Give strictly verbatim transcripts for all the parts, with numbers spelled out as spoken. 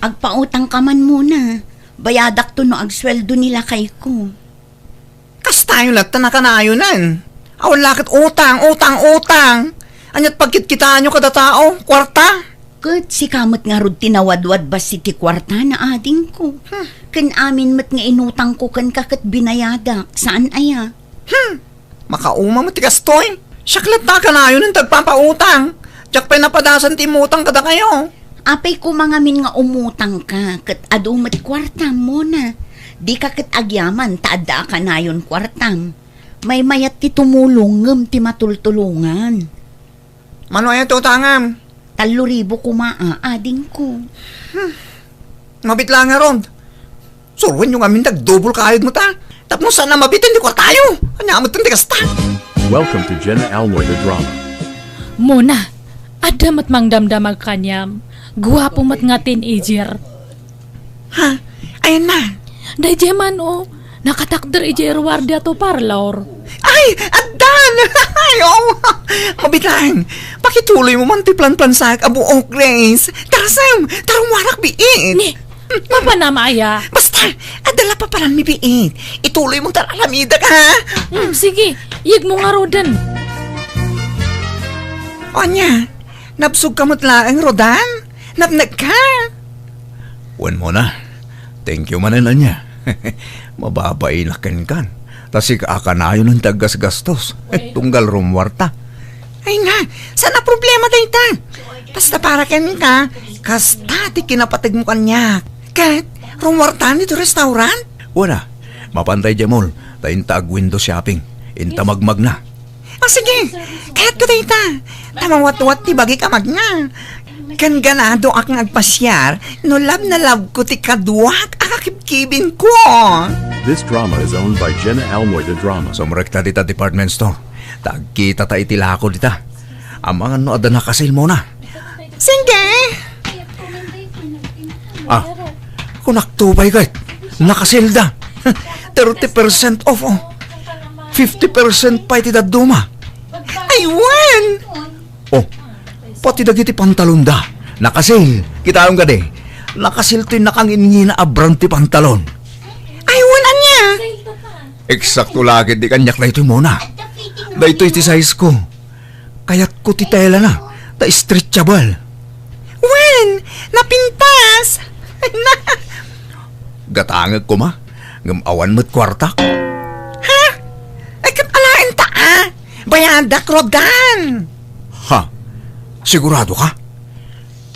Agpautangka man, Mona. Bayadakto no agsueldo ni lakayko. Kastayo latta nakanayonen. Awan la ket utang, utang, utang. Ania't pagkitkitaenyo kada tao, kuarta? Ket sika met ngarud ti nawadwad bassit ti kuarta na adingko. Hmm. Ken amin met nga inutangko kenka ket binayadak, saan aya? Hmm. Makauma met ti kastoy. Siak latta kanayonen ti agpapautang. Diak pay napadasan ti immutang kadakayo. Apay koma ngamin nga umutangka, ket adu met kuartam, Mona. Dika ket agyaman ta adda a kanayon kuartam. Maymayat ti tumulong ngem ti matultulongan. Mano aya ti utangam? Tallo ribu koma, a, adingko. Hmm. Mabit la ngarud. Suroenyo ngamin ti agdubol kayod met, a. Tapno saan a mabiten ti kuartayo. Ania met ti kasta? Welcome to Jenna Almoy the Drama. Mona, adda met mangdamdamag kaniam. Guapo met nga teenager. Ha? Ayan na. Daydiay man, o. Nakatakder idiay ruar diay a parlor. Ay, addan! Ay, oo. Mabit laeng. Pakituloymo man ti planplansaak a buok, Grace. Tarasem, ta rummuarak biit. Ni, mapanam aya? Basta, adda la papananmi biit. Ituloymo ta aramidek, ha? Hmm, sige, yegmo ngaruden. O ania, nabsogka met laeng, Rodan? Napnekka? Wen, Mona. Thank you manen, ania. Mababainak kenkan. Ta sika a kanayonen ti aggasgastos. Tunggal rummuarta. Ay nga, saan a problema dayta? Basta para kenka, kasta ti kinapategmo kaniak. Ket, rummuarta ditoy restaurant? Wen a, mapantay diay mall, ta inta ag-window shopping. Inta magmagna. O sige, kayatko dayta. Ta mawatwat ti bagik a magna. Ken ganadoak nga agpasiar no love na love ko ti kaduak a kakibkibingko. This drama is owned by Jenna Almoy the Drama. Sumrekta dita department store. Ta agkitata iti lako dita. Amangan no adda naka-sale, Mona. Sige. Ah, kunakto pay ket naka-sale da. Thirty percent off, o. Fifty percent pay ti dadduma. Ay, wen! O, pati dagiti pantalonda. Naka-sale. Kitaem kadi. Naka-sale toy nakangingina a brand ti pantalon. Ay, wen, ania? Eksakto la ketdi kaniak daytoy, Mona. Daytoy ti size ko. Kayatko ti telana, ta stretchable. Wen, napintas! Gatangek koma, ngem awan met kuartak. Ha? Ay, ket alaenta, a? Bayadak, Rodan! Ha? Sigurado ka?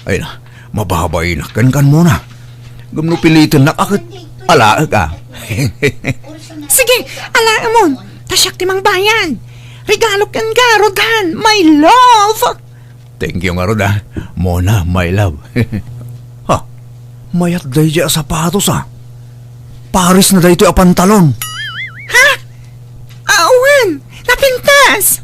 Ay na, mababainak kenkan, Mona. Ngem no pilitennak a ket alaek, a. Sige, alaemon. Ta siak ti mangbayad. Regalo kenka, Rodan, my love. Thank you ngarud, a. Mona, my love. Ha? Mayat daydiay a sapatos, a. Pares na daytoy a pantalon. Ha? Awan! Napintas!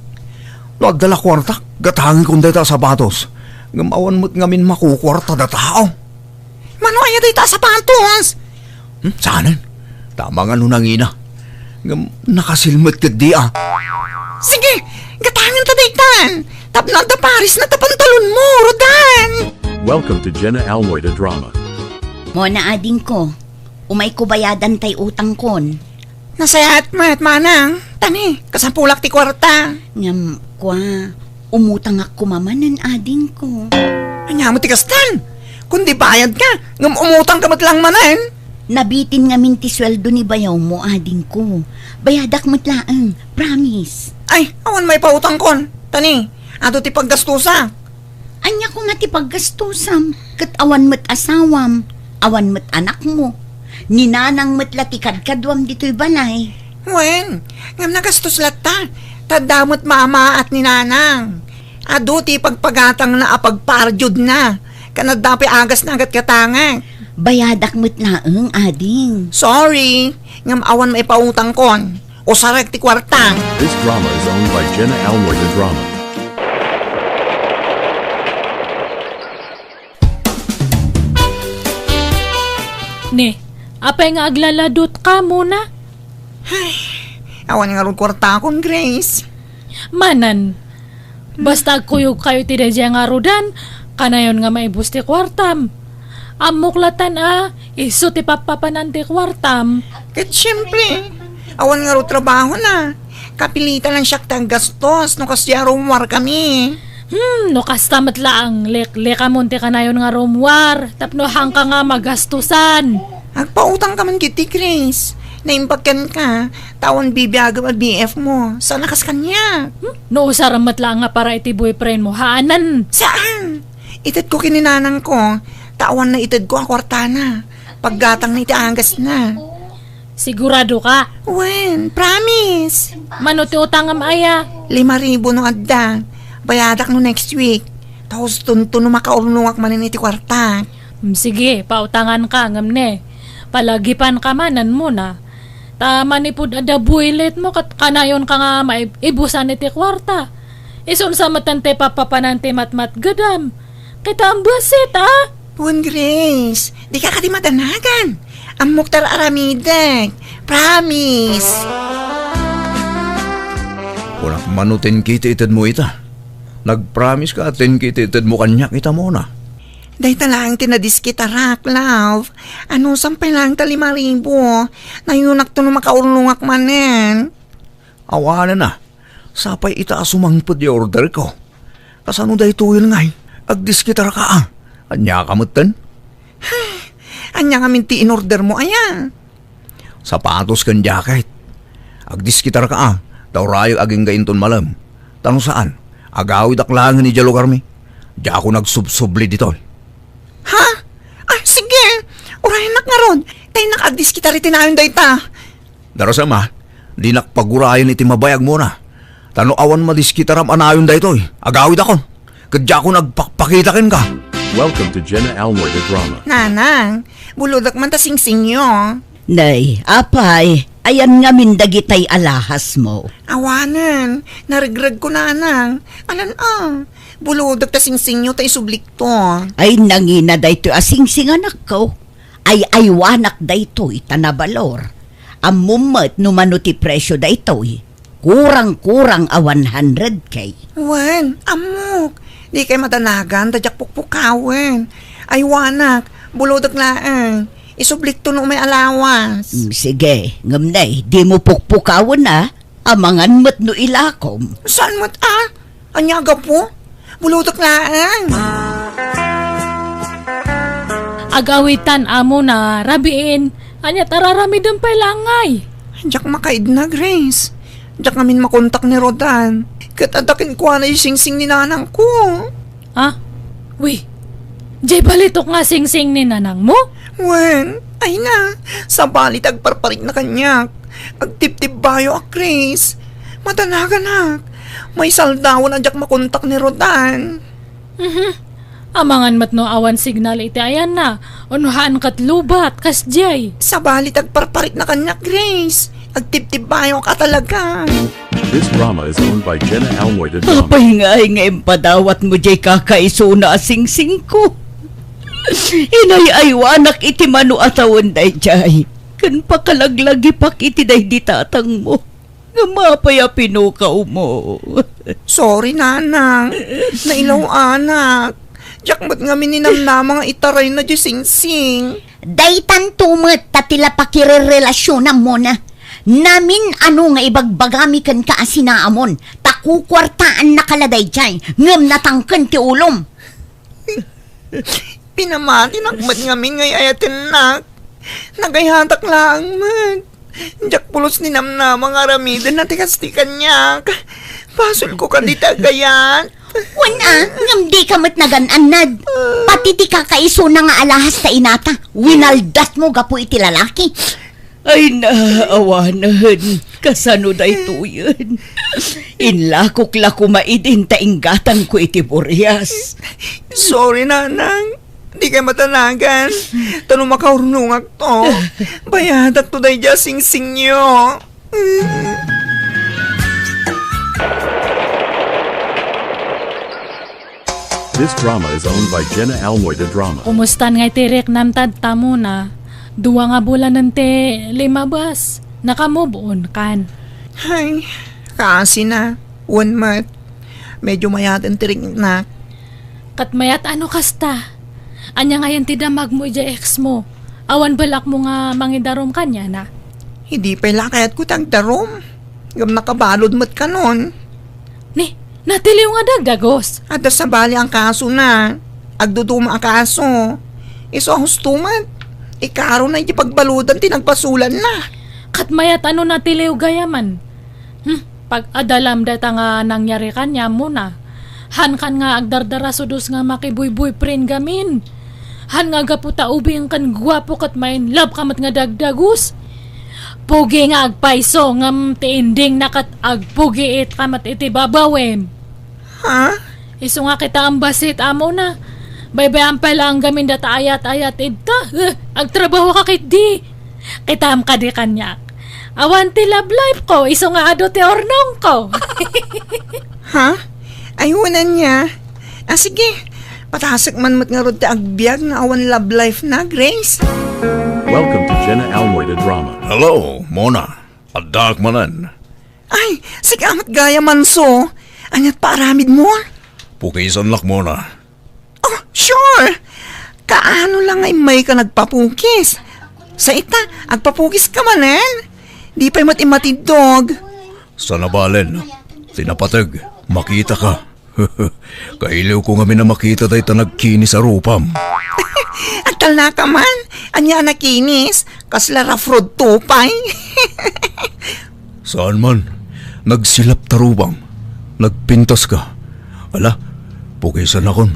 No adda la kuartak, gatangekon dayta a sapatos. Ngem awan met ngamin makukuarta da tao. Mano aya dayta a sapatos? Hmm, saanen? Tama nga no nangina. Ngem naka-sale met ketdi, a. Sige, gatangenta daytan. Tapno adda pares na ta pantalonmo, Rodan! Welcome to Jenna Almoy the Drama. Mona, adingko, umayko bayadan tay utangkon. Nasayaat met, manang. Tani, kasapulak ti kuarta. Ngem, kua, umutangak koma manen, adingko. Ania met ti kastan? Kundi bayadka, ngem umutangka met laeng manen. Nabitin ngamin ti sueldo ni bayawmo, adingko. Bayadak met laeng, promise. Ay, awan maipautangkon. Tani, adu ti paggastusak. Ania koma ti paggastusam? Ket awan met asawam, awan met anakmo. Ni nanang met la ti kadkaduam ditoy balay. Wen, ngem nagastos latta. Ta adda met maamaat ni nanang. Adu ti pagpagatangna a pagpardiodna. Ken adda pay agasna a gatgatangek. Bayadak met laeng, ading. Sorry, ngem awan maipautangkon. Usarek ti kuarta. This drama is owned by Jenna Almoy the Drama. Ni, apay nga aglaladutka, Mona? Ay, awan ngarud kuartakon, Grace. Manen, basta agkuyogkayo iti daydiay a ngaruden, kanayon nga maibus ti kuartam. Ammok latan a, isu ti pappapanan ti kuartam. Ket siempre, awan ngarud trabahona. Kapilitan lang siak ti aggastos no kasdiay a rummuarkami. Hmm, no kasta met laeng, leklekamon ti kanayon nga rummuar, tapno haanka nga magastosan. Agpautangka man ketdi, Grace. Naimbag kenka, ta awan bibiagem a B F mo. Saan a kas kaniak? Hmm? No usarem met laeng nga para iti boyfriend mo, haanen. Saan? Itedko ken ni nanangko, ta awan naitedko a kuartana. Paggatangna iti agasna. Sigurado ka? Wen, promise. Mano ti utangem aya? Lima ribu no adda. Bayadak no next week. Ta hustonto no makaurnongak manen iti kuarta. Mm, sige, pautangan ka, ngem ne, palagipan ka manen muna. Ta manipud adda builit mo, ket kanayon ka nga maibusan iti kuarta. Isun sa metten ti papapanan ti matmatgedam. Kita ang busit, ah? Wen, Grace, dika kadi madanagan. Ammok ti ar-aramidek. Promise. Kunak mano ti inkiti itedmo ita. Nagpromise ka ti inkiti itedmo kaniak ita, Mona. Dayta laeng ti nadiskitarak, love. Anusam pay laeng ta lima ribu. Nayunakto no makaurnongak manen. Awanen a. Sapay ita a sumangpet ti orderko. Kasano daytoyen ngay? Agdiskitaraka a. Ania ka metten? Ania ngamin ti inordermo aya? Sapatos ken jacket. Agdiskitaraka a. Ta urayek agingga inton malem. Ta no saan, agawidak laengen idiay lugarmi. Diakon agsubsubli ditoy. Ha? Ah, sige. Urayennak ngarud. Ta innak agdiskitar iti nayon dayta. Darasem a, dinak pagurayen iti mabayag, Mona. Ta no awan madiskitaram a nayon daytoy, agawidakon. Ket diakon agpakpakita kenka. Welcome to Jenna Almoy the Drama. Nanang, bulodek man ta singsingyo. Nay, apay, ayan ngamin dagitay alahasmo? Awanen, naregregko, nanang. Alan a, bulodek ta singsingyo ta isublikto. Ay, nangina daytoy a singsing, anakko. Ay-aywanak daytoy ta nabalor. Ammom met no mano ti presio daytoy. Kurang-kurang a one hundred K. Wen, ammok. Dikay madanagan ta diak pukpukawen. Aywanak, bulodek laeng. Isublikto no umay alawas. Mm, sige, ngem nay, dimo pukpukawen a. Amangan met no ilakom. Saan met a? Ania a gapu? Bulodek laeng. Agawitan a Mona, rabiin. Ania ta ar-aramidem pay laeng ngay? Diak makaidna, Grace. Diak ngamin makontak ni Rodan. Ket adda kenkuana ti singsing ni nanangko. Ah? Wi, diay balitok nga singsing ni nanangmo? Wen, ay na, sabali ti agparparikna kaniak. Agtibtibbayo a, Grace. Madanaganak. Maisaldawan a diak makontak ni Rodan. Mhm. Amangan met no awan signal iti ayanna, wenno haan ket lobat, kasdiay. Sabali ti agparparikna kaniak, Grace. Agtibtibbayo ka talaga. This drama is owned by Jenna Almoy the Drama. Apay ngay nga impadawatmo diay kakaisuna a singsingko? Inay-aywanak iti mano a tawen daydiay, ken pakalaglagipak iti daydi tatangmo. Ngem apay a pinukawmo? Sorry, nanang. Nailaw-anak. Diak met ngamin ninamnama nga itarayna diay singsing. Daytanto met ta ti la pakirerelasionam, Mona. Namin-ano nga ibagbagami kenka a sinaamon, ta kukuartaannaka la daydiay, ngem natangken ti ulom. Pinamatinak met ngamin nga ay-ayatennak. Nagayatak laeng met. Diak pulos ninamnama nga aramidenna ti kasta kaniak. Basolko kadi ti agayat. Wen a, ngem dika met nagan-annad. Pati ti kakaisuna nga alahas ta inata, winaldatmo gapu iti lalaki. Ay, naawanen. Kasano daytoyen? Inlakok la koma idin ta inggatanko iti burias. Sorry, nanang. Dikay madanagan. Ta no makaurnongakto, bayadakto daydiay a singsingyo. This drama is owned by Jenna Almoy the Drama. Kumustan nga iti riknam tad tamuna? Dua nga bulanen ti limabas. Naka-move on kan? Ay, kaasi na. Wen met. Medyo mayaten ti riknak. Ket mayat a no kasta. Ania ngayen ti damagmo idiay ex mo? Awan balakmo nga mangidarum kaniana? Idi pay la kayatko ti agdarum. Ngem nakabalud met kanon. Ni, natiliw nga dagdagus. Adda sabali a kasona. Agduduma a kaso. Isu a husto met. Ikarona iti pagbaludan ti nagbasolanna. Ket mayat a no natiliw gayamen. Hmm, pag-adalam dayta nga nangyari kaniam, Mona. Hankan nga agdardarasudos nga makibuyboyfriend gamin. Han nga gapu ta ubing ken guapo ket ma-in love ka met nga dagdagus. Pugi nga agpayso ngem ti ending na ket agpugiit ka met iti babawem. Ha? Isu nga kitaem bassit, Mona. Baybay-am pay laeng gamin dayta ayat-ayat ibta. Eh, agtrabaho ka ketdi. Kitaem kadi kaniak. Awan ti love life ko, isu nga adu ti urnongko. Ha? Ay, wen ania. Ah, sige. Patasek man met ngarud ti agbiag nga awan love life na, Grace. Welcome to Jenna Almoy the Drama. Hello, Mona. Addaak manen. Ay, sika met gayam, Manso. Aniat paaramidmo? Pukisannak, Mona. Oh, sure! Kaano lang nga immayka nagpapukis? Sa ita, agpapukiska manen? Di pay met immatiddog. Sana balen, ti napateg, makitaka. Kailiwko ngamin a makita dayta nagkinis a rupam. Agtalnaka man? Ania a nakinis? Kasla rough road to pay? Saan man, nagsilap ta rupam. Nagpintaska. Ala, pukisannakon.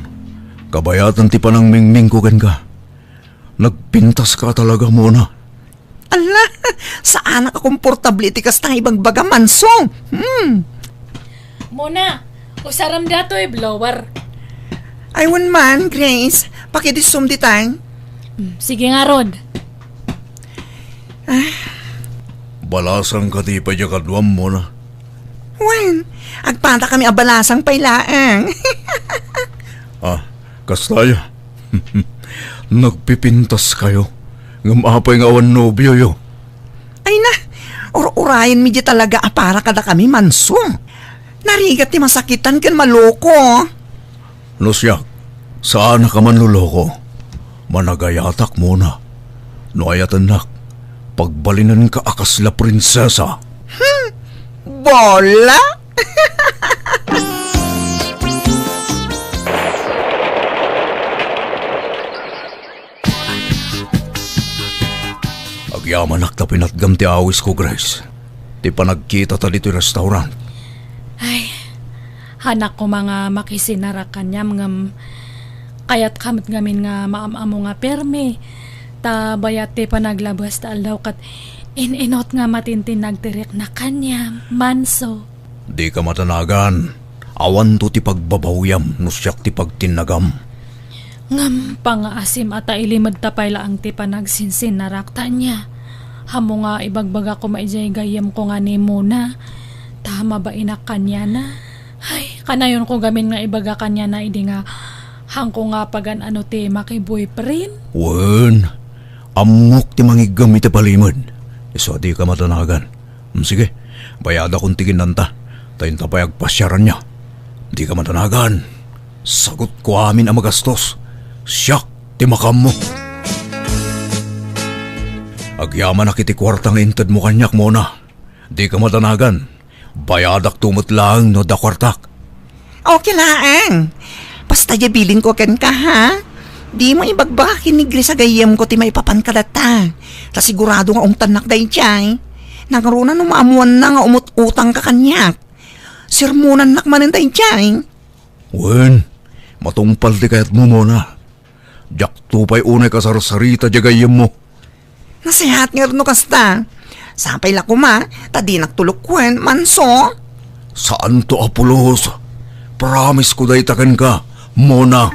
Kabayatan ti panangmingmingko kenka. Nagpintaska talaga, Mona. Ala, saanak a komportable iti kasta nga ibagbaga, Manso. Hmm. Mona, usarem daytoy blower. Ay, wen man, Grace. Pakidissum dita. Hmm, sige ngarud. Ah. Balasang kadi pay diay kaduam, Mona. Wen, agpatakami a balasang pay laeng. Ah, kasta aya. Nagpipintaskayo. Ngem apay nga awan nobioyo? Ay na, ur-urayenmi diay talaga a para kadakami, Manso. Narigat ti masakitan ken maloko. No siak, saanaka manloloko. Managayatak, Mona. No ayatennak, pagbalinenka a kasla prinsesa. Hmm, bola? Agyamanak ta pinatgam ti awisko, Grace. Ti panagkitata ditoy restaurant. Ay, hanak koma nga makisinarak kaniam ngem kayatka met ngamin nga maam-ammo nga permi. Ta bayat ti panaglabas ta aldaw ket in-inut nga matintinnag ti riknak kaniam, Manso. Dika madanagan. Awanto ti pagbabawiam no siak ti pagtinnagam. Ngem pangngaasim a ta ilimedta pay laeng ti panagsinsinarak ta ania. Ammo nga ibagbagak koma idiay gayyemko nga ni Mona, ta mabainak kaniana. Ay, kanayonko gamin nga ibaga kaniana idi nga haanko nga pagan-ano ti makiboyfriend. Wen, ammok ti mangiggem iti palimed. Isu a dika madanagan. Hmm, sige, bayadakon ti kinanta. Ta inta pay agpasiaranna. Dika madanagan. Sagutko amin a magastos. Siak ti makaammo. Agyamanak iti kuarta nga intedmo kaniak, Mona. Dika madanagan. Bayadakto met laeng no adda kuartak. Okay laeng. Basta diay bilinko kenka, ha? Dimo ibagbaga ken ni Grace a gayyemko ti maipapan kadata. Ta sigurado nga ungtannak daydiay. Nangruna no maammoanna nga umut-utangka kaniak. Sermonannak manen daydiay. Wen, matungpal ti kayatmo, Mona. Diakto pay unay kasarsarita diay gayyemmo. Nasayaat ngarud no kasta. Sapay la koma, ta dinak tulokuen, Manso. Saanto a pulos. Promise ko dayta kenka, Mona.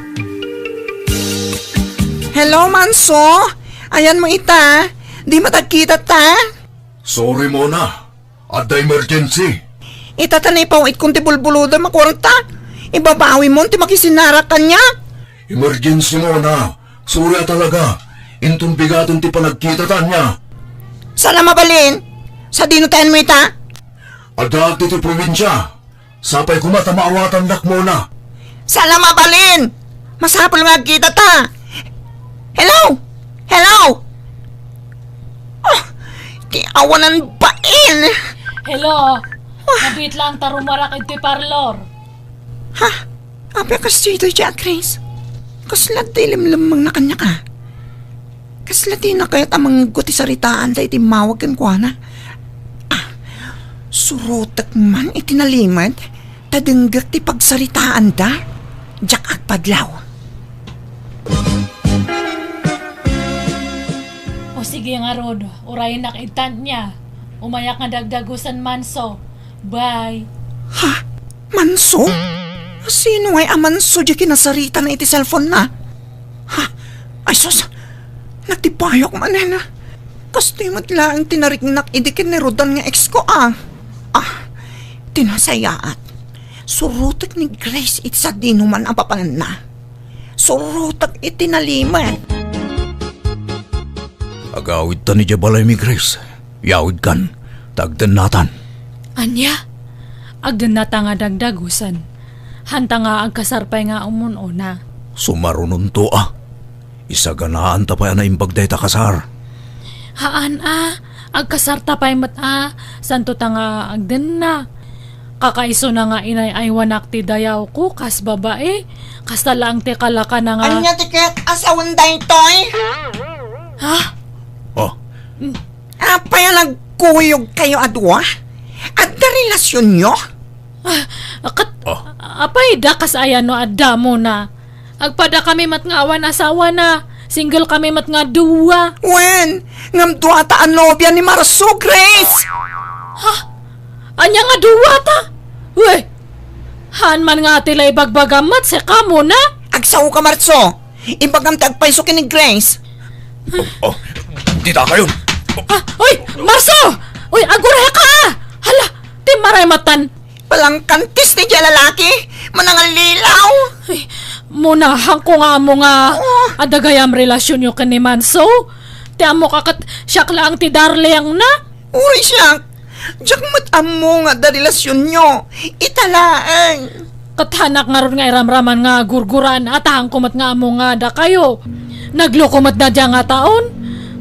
Hello, Manso. Ayanmo ita. Di matagkita ta? Sorry, Mona. Adda emergency. Ita ta naipaw-itkon ti bulbulodam a kuarta. Ibabawimon ti makisinarak kaniak. Emergency, Mona. Sorry a talaga. Inton bigaten ti panagkitata ania. Saan a mabalin? Sadino ti ayanmo ita? Addaak ditoy probinsia. Sapay koma ta maawatannak, Mona. Saan a mabalin? Masapul nga agkitata. Awanan bain! Hello! Nabiit lang ta rumarak iti parlor. Ha? Apay a kas ditoy, Grace? Kasla ti limlemmengna kaniak, a? Kasla dina kayat a mangegko ti saritaanda iti immawag kenkuana? Ah, surotek man iti nalimed, ta denggek ti pagsaritaanda. Diak agpadlaw. O sige ngarud, urayennak itdan nia. Umayak nga dagdagusen, Manso. Bye. Ha? Manso? Sino ngay a Manso diay kinasaritana iti cellphone na? Ha? Ay sus! Nagtipayak manen. Kastoy met laeng ti nariknak idi ken ni Rodan nga ex ko, a. Ah, ti nasayaat. Surotek ni Grace iti sadinoman a papananna. Surotek iti nalimed. Agawidtan idiay balaymi, Grace. Yawidkan, ta agdennatan. Ania? Agdennata nga dagdagusen. Hanta nga agkasar pay nga umun-una. Sumarunonto, a. Isaganaanta pay a naimbag dayta kasar. Haan, a. Agkasarta pay met, a. Santo ta nga agdenna. Kakaisuna nga inay-aywanak ti dayawko kas babai. Kasta laeng ti kalakana nga Ania ti ket a sawen daytoy? Ha? Oh. Apay a nagkuyogkayo a dua? Adda relasionyo? Ah, ket, Oh. apay da kas aya no adda muna? Agpada kami met nga awan asawana. Single kami met nga dua. Wen, ngem duata a nobia ni Marso, Grace! Ha? Ania nga duata? Weh! Haan man nga ti la ibagbagam met, sika muna? Agsaoka, Marso. Ibagam ti agpayso ken ni Grace. Oh, oh, dita kayon. Ah, oy, Marso! Oy, agurayka, a! Hala, ti maray matan. Palangkantis ti dia lalaki, manangallilaw. Ay, munahangko nga ammo nga Oh. adda gayam relasionyo ken ni Manso. Ti ammok a ket siak laeng ti darlingna. Uray siak, diak met ammo nga adda relasionyo. Ita laeng. Ket haanak ngarud nga iramraman nga gurguraan a ta haanko met nga ammo nga dakayo. Nagloko met da dia nga taon.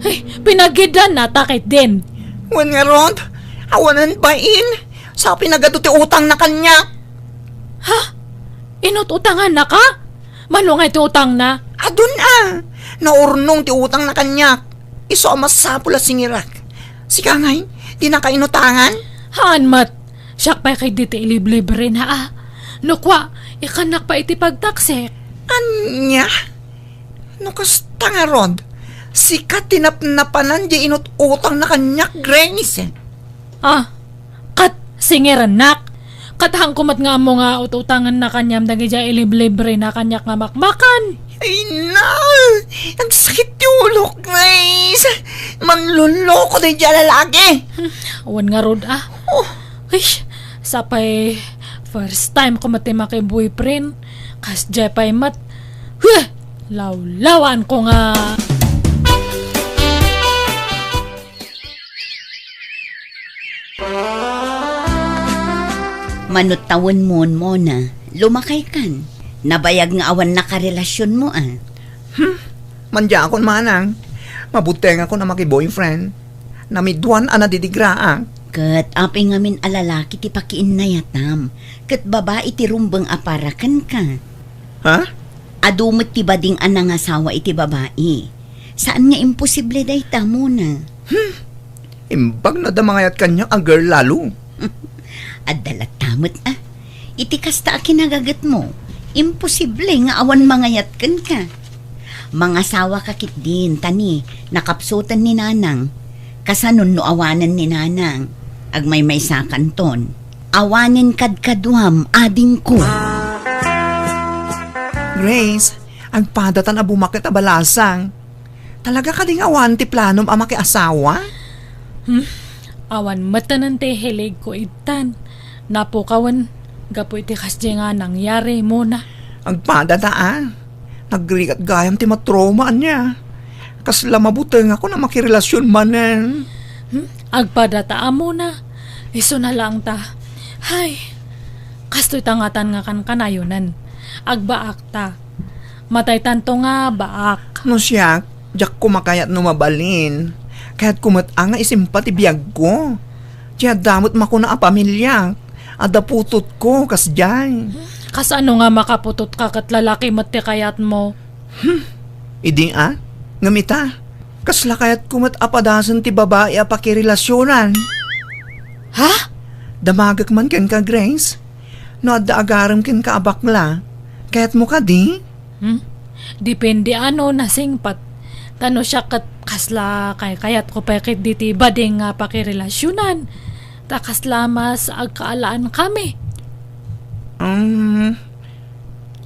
Ay, pinagiddan na ta ketdin. Wen ngarud, awanen bain. Sa pinagadu ti utangna kaniak. Ha? Inut-utangannaka? Mano nga iti utangna? Adun a. Naurnong ti utangna kaniak. Isu a masapul a singirak. Sika ngay, dinaka inutangan? Haan met. Siak pay ketdi ti iliblibrena, a. No kua, ikannak pay iti pagtaksik. Ania? No kasta ngarud, sika ti napnapanan diay inut-utangna kaniak, Grace. Ah, ket singirennak. Ket haanko met nga ammo nga ut-utangenna kaniam dagidiay iliblibrena kaniak nga makmakan. Ay, na! Agsakit ti ulok, Grace! Manloloko daydiay a lalaki! Hmm, awan ngarud, a. Oh. Ish, sapay first time ko met ti maki-boyfriend. Kasdiay pay met. Huh! Lawlawaanko nga. Mano tawenmon, Mona, lumakaykan. Nabayag nga awan nakarelasionmo, a. Hmm, mandiakon, manang. Mabutengakon a maki-boyfriend. Namiduan a nadidigraak. Ket apay ngamin a lalaki ti pakiinnayatam? Ket babai ti rumbeng a para kenka. Ha? Adu met ti bading a nangasawa iti babai. Saan nga imposible dayta, Mona. Hmm. Imbag no adda mangayat kaniak a girl lalo. Adda latta met, a. Iti kasta a kinagagetmo, imposible nga awan mangayat kenka. Mangasawaka ketdin, ta ni, nakapsuten ni Nanang. Kasanon no awanen ni Nanang? Agmaymaysakanton. Awanen kadkaduam, adingko. Grace, agpadatan a bumaket a balasang. Talaga kadi nga awan ti planom a makiasawa? Hmm, awan metten ti hiligko itdan. Napukawen gapu iti kasdiay nga nangyari, Mona. Agpadata, a. Nagrigat gayam ti matrauma ania. Kasla mabutengakon a makirelasion manen. Hmm, agpadata, a, Mona. Isuna laeng ta. Hay, kastoy ta ngatan nga kankanayonen. Agbaakta. Mataytanto nga baak. No siak, diak ko makayat no mabalin. Kayatko met a nga isimpa ti biagko. Ti adda met makuna a pamiliak. Adda putotko, kasdiay. Kasano nga makaputotka ket lalaki met ti kayatmo? Hmm. Idi a? Ngem ita, kasla kayatko met a padasen ti babai a pakirelasionan. Ha? Damagek man kenka, Grace. No adda agarem kenka a bakla, kayatmo kadi? Hmm? Depende a no nasingpet. Ta no siak ket kasla kaykayatko pay ket diti bading nga pakirelasionan. Ta kasla mas agkaalaan kami. Um,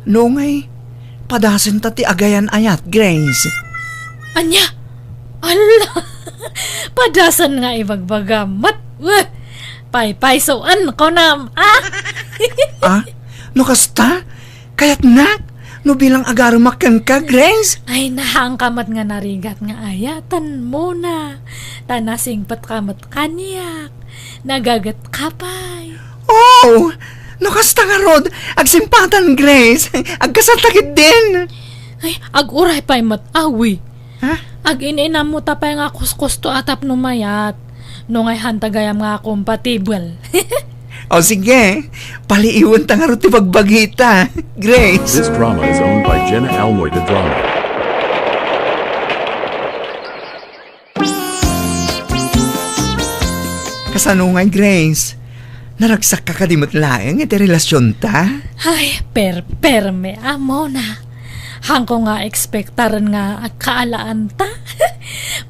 no ngay, padasenta ti agayan-ayat, Grace. Ania? Ala! Padasan nga ibagbagam met. Weh! Paypaysoan ko nam, ah? Ah? No kasta? Kayatnak? No bilang agarumak kenka, Grace? Ay, nahanka met nga narigat nga ayaten, Mona. Ta nasingpetka met kaniak. Nagagetka pay. Oh! No kasta ngarud, agsimpatan, Grace. Agkasarta ketdin. Ay, aguray pay met, awi. Ha? Agin-inammo ta pay nga kuskusto a tapno mayat. No ngay hanta gayam nga kompatibel. O sige, paliiwen ta ngarud ti bagbagita, Grace. This drama is owned by Jenna Almoy de Drama. Kasano ngay, Grace? Naragsakka kadi met laeng iti relasionta? Ay, perperme a, Mona. Hanko nga ekspektaren nga agkaalaanta.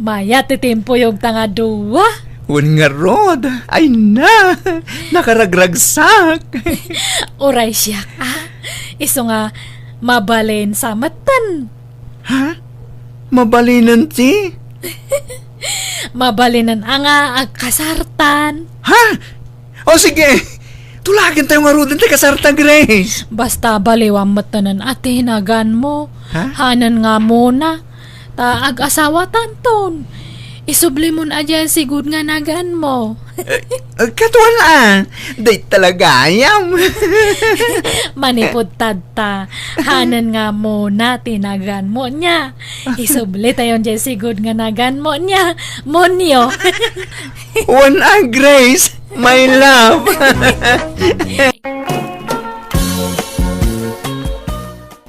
Mayat ti timpuyogta nga dua. Wen ngarud, ay na, nakaragragsak. Uray siak, ah. Isu nga mabalin sa metten. Ha? Mabalinen ti? Mabalinen a nga agkasartan. Ha? O sige, tulagentayo ngaruden ti kasarta, Grace. Basta baliwam metten a ti naganmo. Ha? Hanen nga Mona. Ta agasawatanton. Isublimon a diay sigud nga naganmo. Eh, eh, katuan a. Dayta la gayam. Manipud tadta. Hanen nga Mona ti naganmo nia. Isublitayon diay sigud nga naganmo nia. Monyo. Wen a, Grace, my love.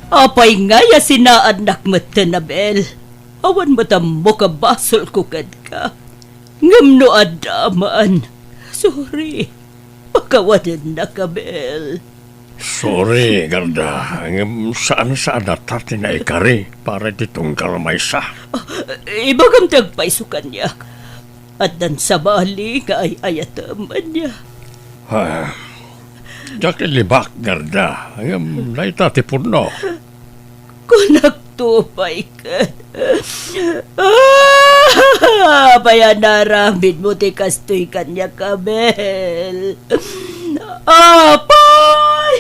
Apay ngay a sinaannak metten, Abel? Awan met ammok a basolko kenka. Ngem no adda man, sorry. Pakawanennak, Abel. Sorry, Garda. Ngem saan-saannata ti naikari para iti tunggal maysa. Ah, ibagam ti agpayso kaniak. Addan sabali nga ay-ayatem, ania? Ah, diak ilibak, Garda. Ngem dayta ti pudno. Kunakto pay ket. Ah, apay a naaramidmo ti kastoy kaniak, Abel? Apay!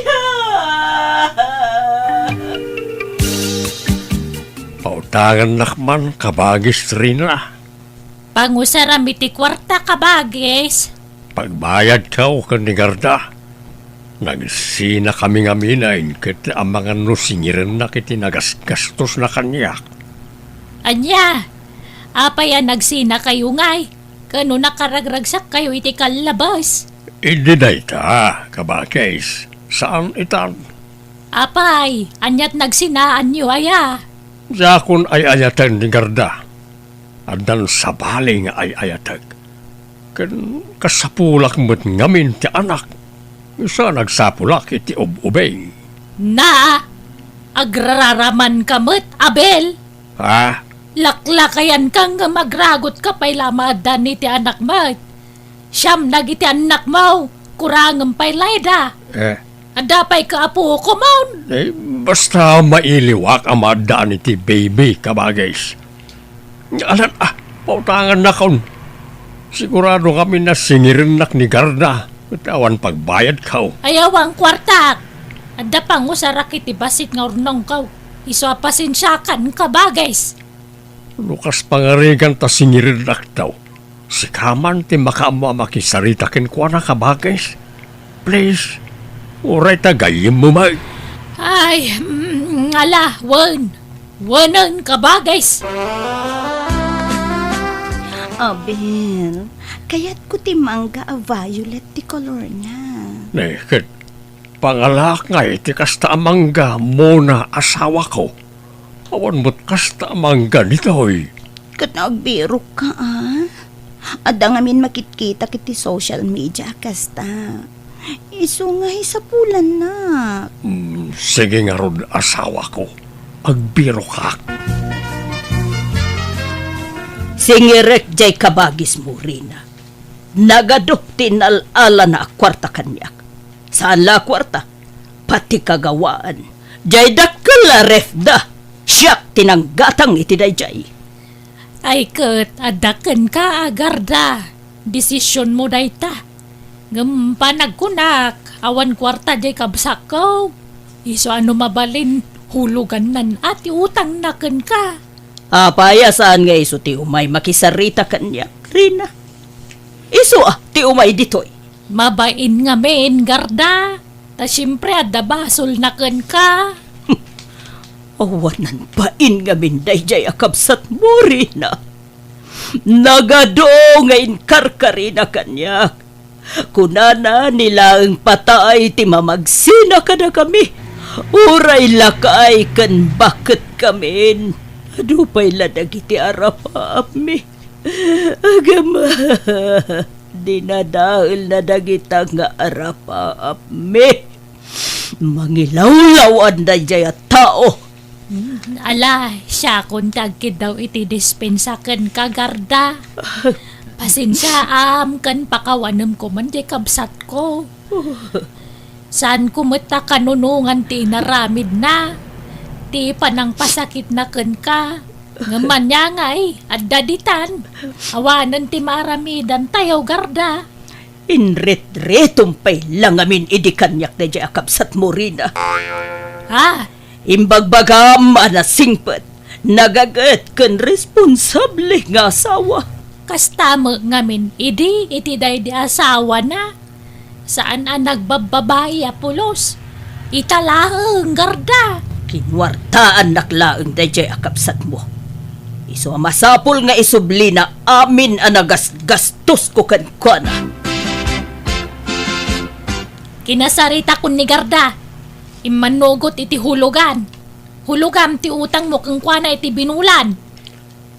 Pautangannak man, kabagis Rina. Pangusaram iti kuarta, kabagis. Pagbayadkaw ken ni Garda. Nagsinakami ngamin ket amangan no singirennak iti nagasgastosna kaniak. Ania? Apay a nagsinakayo ngay? Ken no nakaragragsakkayo iti kallabas? Idi dayta, kabagis, saan itan. Apay, aniat nagsinaanyo aya? Diakon ay-ayaten ni Garda. Addan sabali nga ay-ayatek. Ken kasapulak met ngamin ti anak. Isu a nagsapulak iti ub-ubing. Na, agrararamanka met, Abel. Ha? Laklakayanka ngem agragotka pay la maaddan iti anak met. Siam dagiti annakmo, kurangem pay layda. Eh. Adda pay kaapukomon. Eh, basta mailiwak a maaddaan iti baby, kabagis. Alan, ah, pautangannakon. Sigurado ngamin a singirennak ni Garda, ket awan pagbayadkaw. Ayaw a kuartak. Adda pangusarak iti bassit nga urnongko. Isu a pasensiakan, kabagis. No kas pangarigan ta singirennak daw. Sika man ti makaammo a makisarita kenkuana, kabagis. Please, uray ta gayyemmo met. Ay, mm, ala, wen. Wenen, kabagis. Abel, kayatko ti mangga a violet ti kolorna. Ne, ket pangalaak ngay ti kasta a mangga, Mona, asawako. Awan met kasta a mangga ditoy. Ket agbirokka, a? Adda ngamin makitkita iti social media a kasta. Isu nga isapulannak. Mm, sige ngarud, asawako. Agbirokak. Singirek jay kabagismo, Rina. Nagadu ti inal-alana a kuarta kaniak. Saan la a kuarta, pati kagawaan. Jay dakkel a refda, siak ti nanggatang iti dayjay. Ay ket, adda kenka a Garda. Desisionmo dayta. Ngem panagkunak, awan kuarta jay kabsatko. Isu a no mabalin, hulugannan a ti utangna kenka. Apay a saan nga isu ti umay makisarita kaniak, Rina? Isu a ti umay ditoy. Mabain ngamin, Garda. Ta siempre, adda basolna kenka. Awanan bain ngamin dayjay a kabsatmo, Rina. Nagadu nga inkarkarina kaniak. Kunana, ni laeng patay ti mamagsina kadakami. Uray lakay ken baketkamin. Adu pay la dagiti arapaapmi. Agama, dinadaelna dagita nga arapaapmi. Mangilawlaw-an dayjay a tao. Ala, siakon ti agkiddaw iti dispensa kenka, Garda. Pasensiaam ken pakawanem koman jay kabsatko. Saanko met a kanunongan ti inaramidna, ti panangpasakitna kenka. Ngem ania ngay, adda ditan. Awanen ti maaramidantayo, Garda. Inritritmo pay la ngamin idi kaniak dayjay a kabsatmo, Rina. Ah, imbagbagam a nasingpet, nagaget ken responsable nga asawa. Kasta met ngamin idi iti daydi asawana. Saan a nagbabbabai a pulos. Ita laeng, Garda. Kinuartaannak laeng dayjay a kabsatmo. Isu a masapul nga isublina amin a nagasgastosko kenkuana. Kinasaritakon ni Garda. Immanugot iti hulugan. Hulogam ti utangmo kenkuana iti binulan.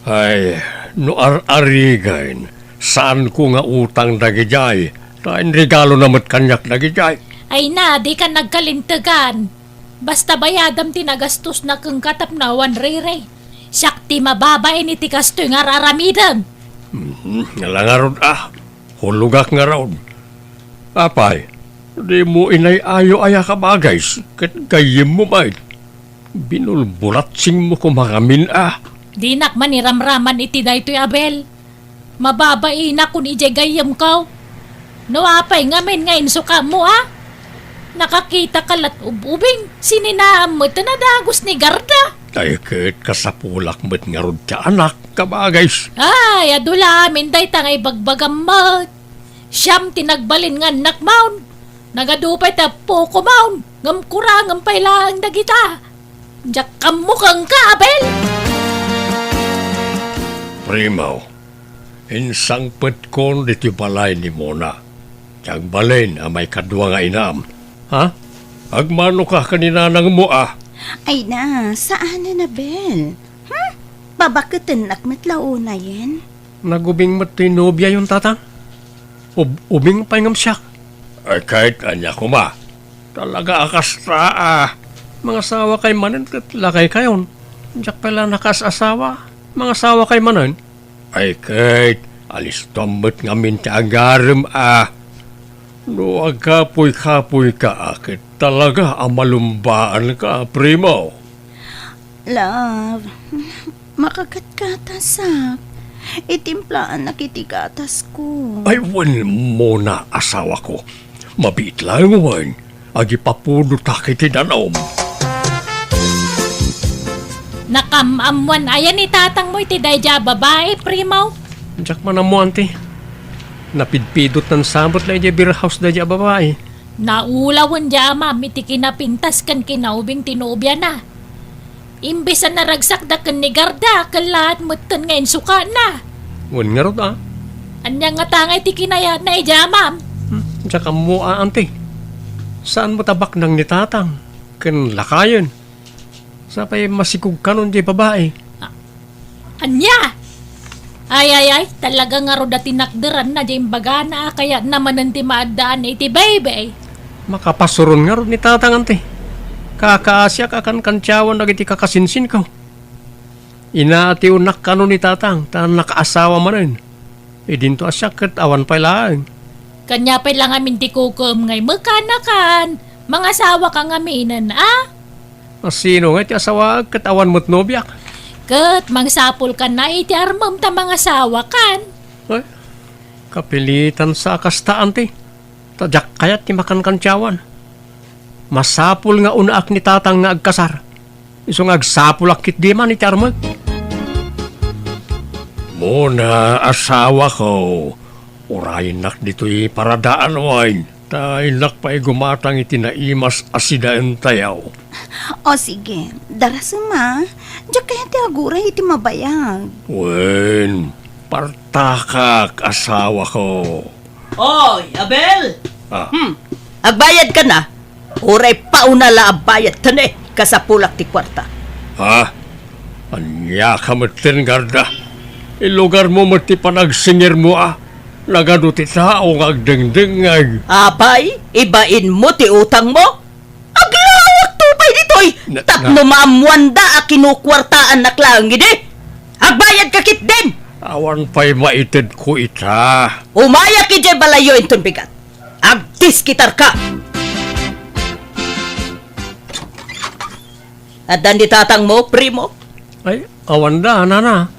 Ay, no ar-arigen, saanko nga utang dagidiay, ta inregalona met kaniak dagidiay. Ay na, dika nagkalintegan. Basta bayadam ti nagastosna kenka tapno awan riri. Siak ti mababain iti kastoy nga ar-aramidem. Mhm, ala ngarud a, hulogak ngarud. Apay, dimo inay-ayo aya kabagis, ket gayyemmo met. Binulbulatsingmo koma ngamin a. Dinak maniramraman iti daytoy, Abel. Mababainakon idiay gayyemko. No apay ngamin nga insukamo a? Nakakitaka la't ub-ubing, sininaam met a nadagus ni Garda. Ay ket kasapulak met ngarud ti anak, kabagis. Ay, adu la amin dayta nga ibagbagam met. Siam ti nagbalin nga annakmon. Nagadu pay ti appokomon, ngem kurangem pay laeng dagita. Diak ammo kenka, Abel! Primo, insangpetkon ditoy balay ni Mona. Ti agbalin a maikadua nga inam. Ha? Agmanoka ken ni nanangmo a? Ay na, saanen, Abel. Hmm? Babaketennak met la unayen? Nagubing met ti nobiayon, Tatang. Ub-, ubing pay ngem siak. Ay, ket ania koma? Talaga a kasta a. Mangasawa kay manen ket lakay kayon. Diak pay la nakaas-asawa. Mangasawa kay manen. Ay, ket alistom met ngamin ti agarem a. No agkapuy-kapuy ka a, ket talaga a malumbaan ka, primo. Love, makaggatgatasak. Itimplaannak iti gatasko. Ay, wen, Mona, asawako. Mabiit laeng wen. Agipapudotak iti danum. Nakam-ammoan aya ni tatangmo iti daydiay a babai, primo? Diak man ammo, anti. Napidpidotnan sa met la idiay beer house daydiay a babai. Naulawen di amam iti kinapintas ken kinaubing ti nobiana. Imbes a naragsakda ken ni Garda, kellaat metten nga insukana. Wen ngarud a. Ania ngata ngay ti kinayatna idiay amam? Hmm, diak ammo a, anti. Saan met a baknang ni tatang ken lakayen. Sapay masikog kanon diay babai. Ah, ania? Ay, ay, ay, talaga ngarud a tinakderanna diay imbagana a kayatna manen ti maaddaan iti baybay. Makapasuron ngarud ni tatang, anti. Kakaasiak a kankantiawan dagiti kakasinsinko. Inaatiwnak kano ni tatang ta nakaasawa manen. Idinto a siak ket awan pay laeng. Kania pay la ngamin ti kukuem nga imekanakan, mangasawaka ngaminen a? A, sino ngay ti asawaek ket awan met nobiak? Ket mangsapulkan a iti armem ta mangasawakan. Ay, kapilitan sa a kasta, anti. Ta diak kayat ti makankantiawan. Masapul nga unaak ni tatang nga agkasar. Isu nga agsapulak ketdi man iti armek. Mona, asawako, urayennak ditoy paradaan wine, ta innak pay gumatang iti naimas a sidaentayo. O sige, darasem a. Diak kayat ti aguray iti mabayag. Wen, partakak, asawako. Oy, Abel! Ah. Hmm. Agbayad ka na? Uray pauna la a bayad, tane, kasapulak ti kuarta. Ha? Ania ka metten, Garda? Ilugarmo met ti panagsingirmo a. Nagadu ti tao nga agdengdengngeg. Apay, ibainmo ti utangmo? Aglawakto pay ditoy, na, tapno na- maammoanda a kinukuartaannak laeng idi. Agbayad ka ketdin! Awan pay maitedko ita. Umayak idiay balayyo inton bigat. Agdiskitarka! Addan ni tatangmo, primo? Ay, awanda, nana.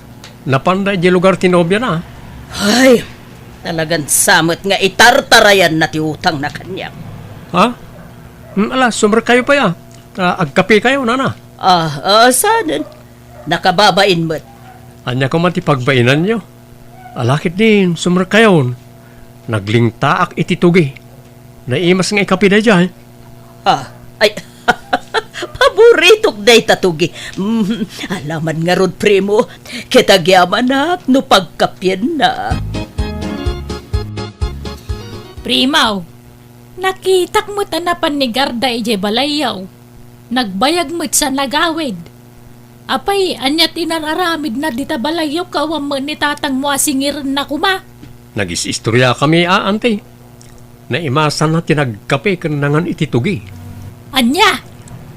Napanda idiay lugar ti nobiana. Ay, talagan sa met nga itartarayanna ti utangna kaniak. Ha? Hmm, ala, sumrekkayo pay a. Ta agkapekayo, nana. Ah, ah, sanen? Nakababain met. Ania koma ti pagbainanyo? Ala ketdin, sumrekkayon. Naglingtaak iti tugi. Naimas nga ikapi daydiay. Ah, ay, paboritok dayta tugi. Mm, alaman ngarud, primo, ket agyamanak no pagkapienna. Primo, nakitak met a napan ni Garda idiay balayyo. Nagbayag met sa nagawid. Apay, ania ti inar-aramidna dita balayyo ket awan met ni tatangmo a singirenna koma? Nagis-istoriakami a, anti. Naimasanna ti nagkape ken nangan iti tugi. Ania?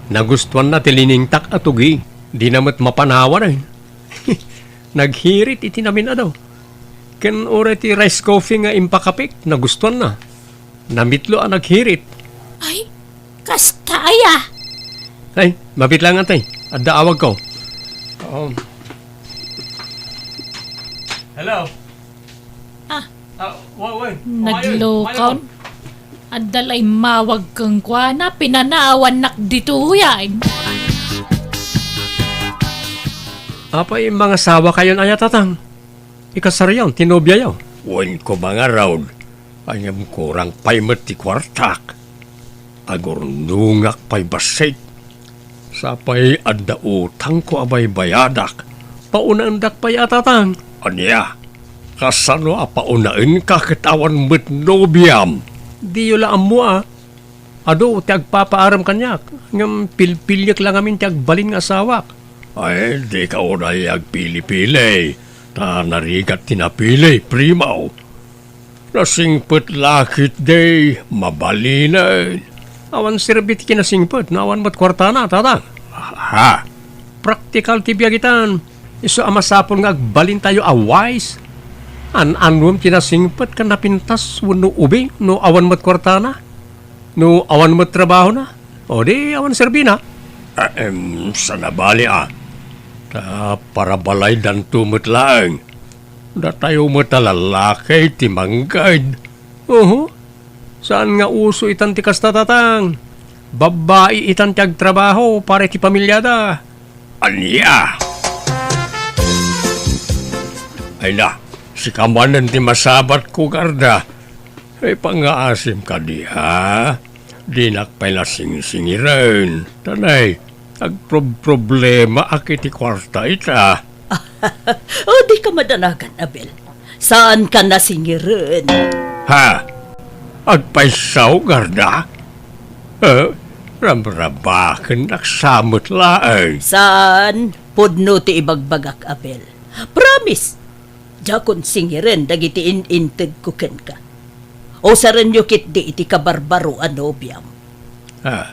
Nagustuanna ti liningtak a tugi. Dina met mapanawan. Naghirit iti namin-adu. Ken uray ti rice coffee nga impakapek, nagustuanna. Namitlo a naghirit. Ay, kasta aya? Ay, mabit lang, atay. Adda awagko. Oo. Hello? Ah. Ah, wa-, wa-, naglokaw. Adda la immawag kenkuana, pinanawannak ditoyen. Apay, mangasawakayon aya, tatang? Ikasaryon ti nobiayo. Wen koma ngarud, ngem kurang pay met ti kuartak. Agurnongak pay bassit. Sapay adda utangko a baybayadak. Paunaendak pay a, tatang. Ania? Kasano a paunaenka ket awan met nobiam? Diyo la ammo a. Adu ti agpapaarem kaniak, ngem pilpiliek la ngamin ti agbalin nga asawak. Ay, dika unay agpili-pili, ta narigat ti napili, primo. Nasingpet la ketdi, mabalinen. Awan serbi ti kinasingpet no awan met kuartana, tatang. Ha? Praktikal ti biag itan. Isu a masapul nga agbalintayo a wise. An-anuem ti nasingpet ken napintas wenno ubing no awan met kuartana? No awan met trabahona, o di awan serbina. Ahem, saan a bali a. Ta parabalaydanto met laeng. Datayo met a lallaki ti mangged. Uhu. Saan nga uso itan ti kasta, tatang. Babbai itan ti agtrabaho para iti pamiliada. Ania? Ay na, sika manen ti masabatko, Garda. Ay, pangngaasim kadi, ha? Dinak pay la singsingiren. Tanay, agprob-problemaak iti kuarta ita. O, dika madanagan, Abel. Saankan a singiren. Ha? Agpayso, Garda? Eh, rabrabakennak sa met laeng. Saan? Pudno ti ibagbagak, Abel. Promise! Diakon singiren dagiti in-intedko kenka. Usarenyo ketdi iti kabarbaro a nobiam. Ah,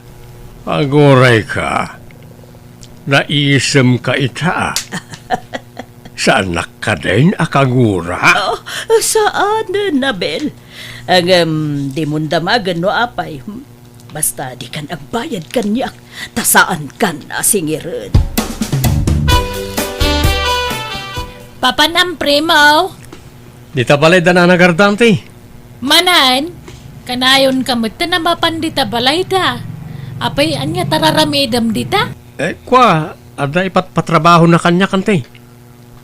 agurayka. Naisemka ita. Saannak kadin a kagura? Oh, saan, Abel. Ngem, dimon damagen no apay. Hmm? Basta dikan agbayad kaniak, ta saankan a singiren. Papanam, Primo. Dita balay da Nana Garda, anti? Manen, kanayonka met a mapan dita balayda. Apay, ania ti ar-aramidem dita? Eh, kua, adda ipatpatrabahona kaniak, anti?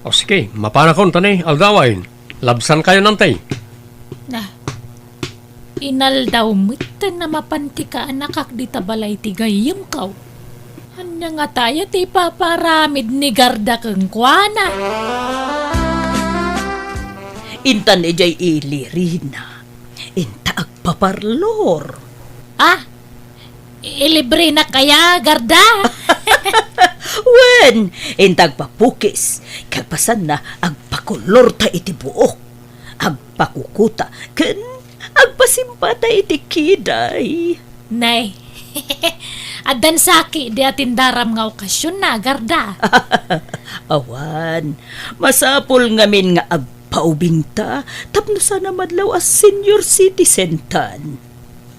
O sige, mapanakon ta ni aldawen. Labsankayo, anti? Na, inaldaw met a mapan ti kaanakak dita balay ti gayyemko. Ania ngata aya ti ipapaaramid ni Garda kenkuana? Intan idiay ili, Rina. Inta agpaparlor. Ah, ilibrenak aya, Garda? Wen, inta agpapukis. Kalpasanna, agpakolorta iti buok. Agpakukuta. Ken agpasimpata iti kiday. Nay, addan saki di atindaram nga okasionna, Garda. Awan, masapul ngamin nga agpaubingta tapno saan a madlaw a senior citizen tan.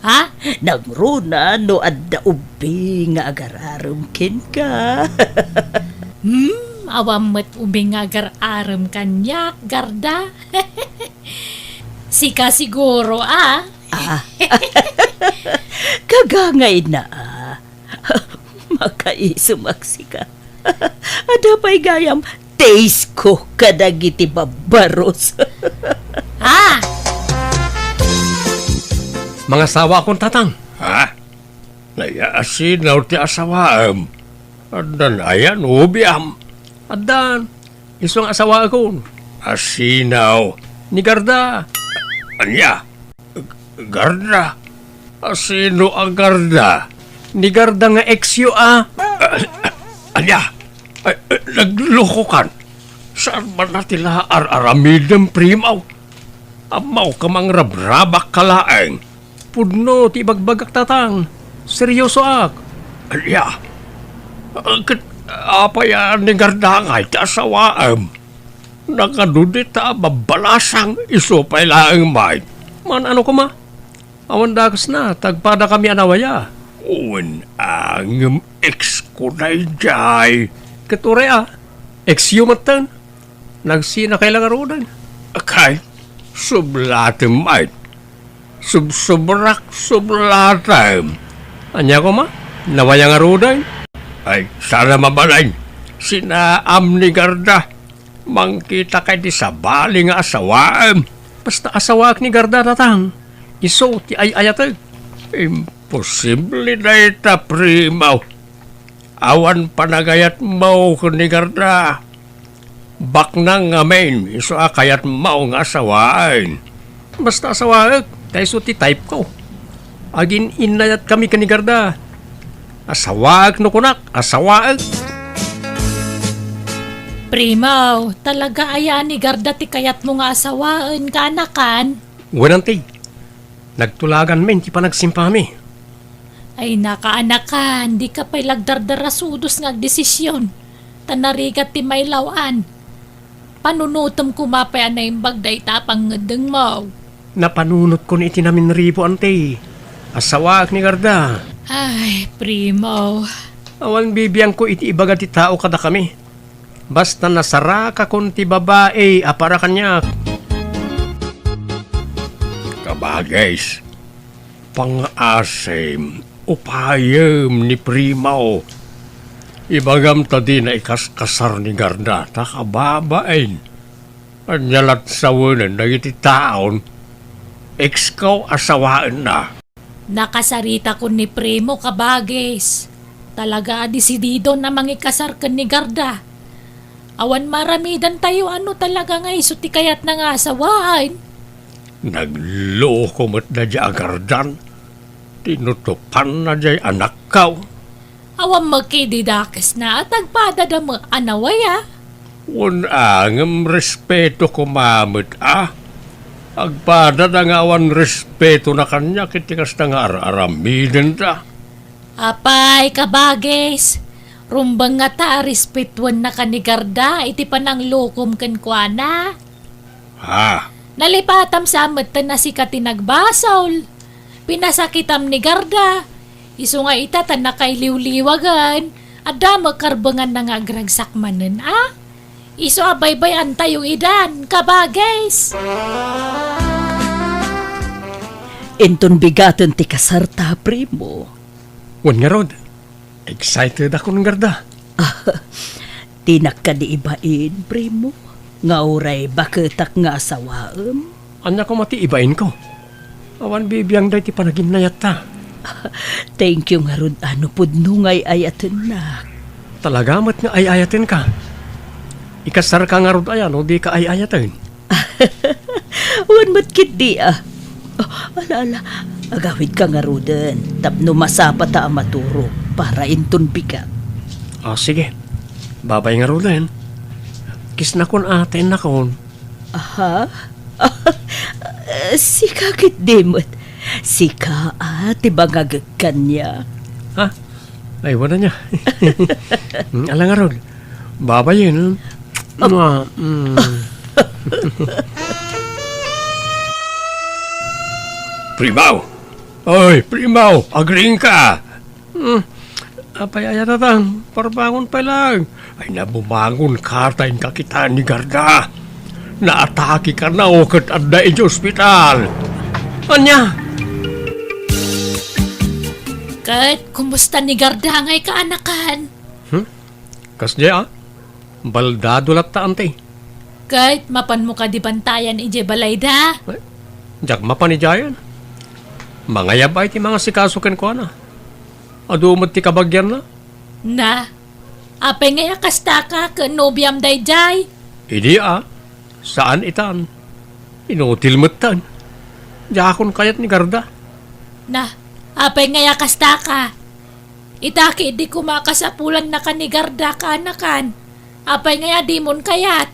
Ha? Nangruna no adda ubing nga agar-arem kenka. Hmm, awan met ubing nga agar-arem kaniak, Garda. Sika siguro, ah. Ah. Kagangayna, ah. Makaisumak sika. Adda pay gayam taste ko kadagiti babbaros. Ah! Mangasawakon, tatang. Ha? Naiasinaw ti asawaem. Addan aya nobiam? Addan. Isu nga asawaekon. Asinaw? Ni Garda. Ania? Garda? Asino a Garda? Ni Garda nga ex-yo a. Ah, ania? Ay, eh, naglokokan. Saan man a ti la ar-aramidem, Primo? Ammok a mangrabrabak ka laeng. Pudno ti ibagbagak, tatang. Seryosoak. Ania? Ah, ket apay a ni Garda ngay ti asawaem? Nakadudi ta babbalasang isu pay laeng met. Man-ano koma? Awan dakesna, tagpadakami a nawaya. Wen, ngem ex ko daydiay. Ket uray a, ex-yo metten. Nagsinakay la ngaruden. Kay, sublatem met. Subsubrak, sublatem. Ania koma? Nawaya ngaruden? Ay, saan a mabalin. Sinaam ni Garda. Mangkitak iti sabali nga asawaem. Basta asawaek ni Garda, tatang. Isu ti ay-ayatek. Imposible dayta, Primo. Awan panagayatmo ken ni Garda. Baknang ngamin isu a kayatmo nga asawaen. Basta asawaek, ta isu ti type ko. Agin-innayatkami ken ni Garda. Asawaek no kunak, asawaek. Primo, talaga aya ni Garda ti kayatmo nga asawaen, kaanakan? Wen, anti. Nagtulaganmin ti panagsimpami. Ay, nakaanakan, dika pay la agdardarasudos nga agdesisyon, ta narigat ti mailaw-an. Panunotem koma pay a naimbag dayta a pangngeddengmo. Napanunotkon iti naminribo, anti. Asawaek ni Garda. Ay, Primo. Awan bibiangko iti ibaga ti tao kadakami. Basta nasarakakon ti babai a para kaniak. Kabagis, pangaasim, upayem ni Primo. Ibagam ta dina ikaskasar ni Garda, ta kababain. Ania lat sawenen dagiti taon, ex ko a sawaenna. Nakasaritakon ni Primo, kabagis. Talaga a desididon a mangikasar ken ni Garda. Awan maaramidantayo a no talaga nga isu ti kayatna nga asawaan. Nagluko met daydiay a Gardan. Tinutopanna diay anakko. Awan met ketdi dakesna a tagpadada met a nawaya. Wen a, ngem respeto koma met a. Agpadada nga awan respetona kaniak iti kasta nga ar-aramidenda. Apay, kabagis, rumbeng ngata a respetuennaka ni Garda iti pananglukom kenkuana. Ha? Nalipatam sa metten a sika ti nagbasol. Pinasakitam ni Garda. Isu nga ita ta nakailiwliwagen. Adda met karbenganna nga agragsak manen a. Isu a baybay-antayo idan, kabagis. Inton bigaten ti kasarta, primo. Wen ngarud, excited akon, Garda. Dinak kadi ibain, primo, nga uray baketak nga asawaem? Ania koma ti ibainko? Awan bibiangda iti panaginayatta. Thank you ngarud a no pudno nga ay-ayatennak. Talaga met nga ay-ayatenka. Ikasarka ngarud aya no dika ay-ayaten? Wen met ketdi a. Oh, ala, ala. Agawidka ngaruden tapno masapata a maturog para inton bigat. Ah, sige. Babay ngaruden. Kissnakon a, tennakon. Aha? Sika ketdi met. Sika a ti mangagek kaniak. Ha? Ay, wala niya. Mm, ala ngarud. Babayen. Ap- Mua, mm. Primaw! Oy, Primaw! Agriingka! Hmm. Apay aya tatang, parbangon pay laeng. Ay, nabumangon ka ta inka kitaan ni Garda. Naatake kano ket adda iti ospital. Ania? Ket kumusta ni Garda nga ikaanakan? Hmm? Kasdiay a? Baldado latta, anti. Ket mapanmo kadi bantayan idiay balayda? Ay, diak mapan idiayen. Mangayab ay ti mangasikaso kenkuana. Adu met ti kabagianna. Na, apay ngay a kastaka ken nobiam daydiay? Idi a, saan itan. Inutil metten. Diakon kayat ni Garda. Na, apay ngay a kastaka? Ita ketdi koma a kasapulannakan ni Garda kaanakan. Apay ngay a dimon kayat?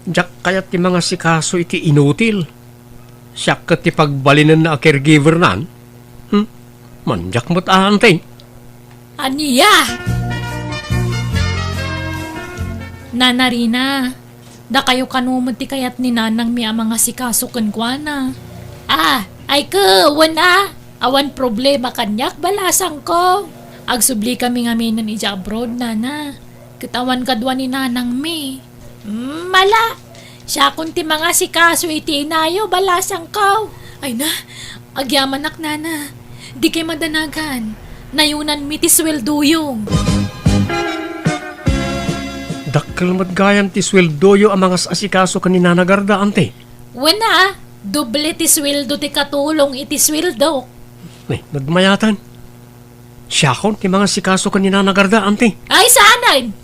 Diak kayat ti mangasikaso iti inutil. Siak ket ti pagbalinenna a caregiver-nan. Hmm? Mandiak met a, anti. Ania? Nana Rina, dakayo kano met ti kayat ni nanangmi a mangasikaso kenkuana? Ah, ay ket, wen a, awan problema kaniak, balasangko. Agsublikami ngaminen idiay abroad, nana. Ket awan kadua ni nanangmi. Mm, ala, siakon ti mangasikaso iti inayo, balasangko. Ay na, agyamanak, nana. Dikay madanagan. Nayunanmi ti sueldoyo. Dakkel met gayam ti sueldoyo a mangas-asikaso ken ni Nana Garda, anti. Wen a, doble ti sueldo ti katulong iti sueldok. Ay, nadmayaten. Siakon ti mangasikaso ken ni Nana Garda, anti. Ay, saanen?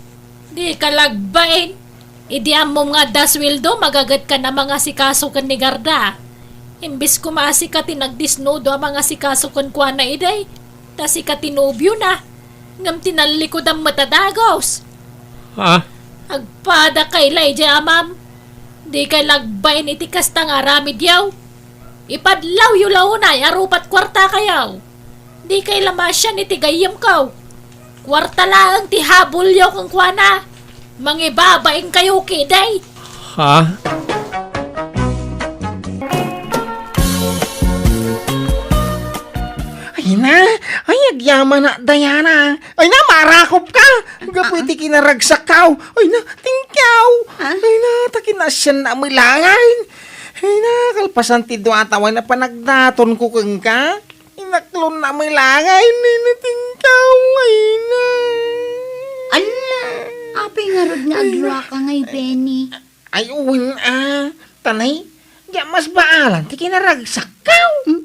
Dika lagbain. Idi ammom nga adda sueldo, magagetka a mangasikaso ken ni Garda. Imbes koma a sika ti nagdisnudo a mangasikaso kenkuana idi, ta sika ti nobiona, ngem tinallikudam met a dagus. Ha? Agpadakay la idiay amam. Dikay lagbain iti kasta nga aramidyo. Ipadlawyo la unay a rupat kuartakayo. Dikay la maasian iti gayyemko. Kuarta laeng ti habulyo kenkuana. Mangibabainkayo ketdi. Ha? Ay na, ay agyamanak, Diana. Ay na, marakop ka. Gapu iti kinaragsakko. Ay na, tingkaw. Ah? Ay na, ta kinasiannak met laeng. Ay na, kalpasan ti dua a tawen a panagdatonko kenka. Inaklonnak met laeng, ay na, tingkaw, ay na. Ala, apay ngarud nga agluaka ngay, Benny? Ay, wen a, ta nay, diak masbaalan ti kinaragsakko. Hmm?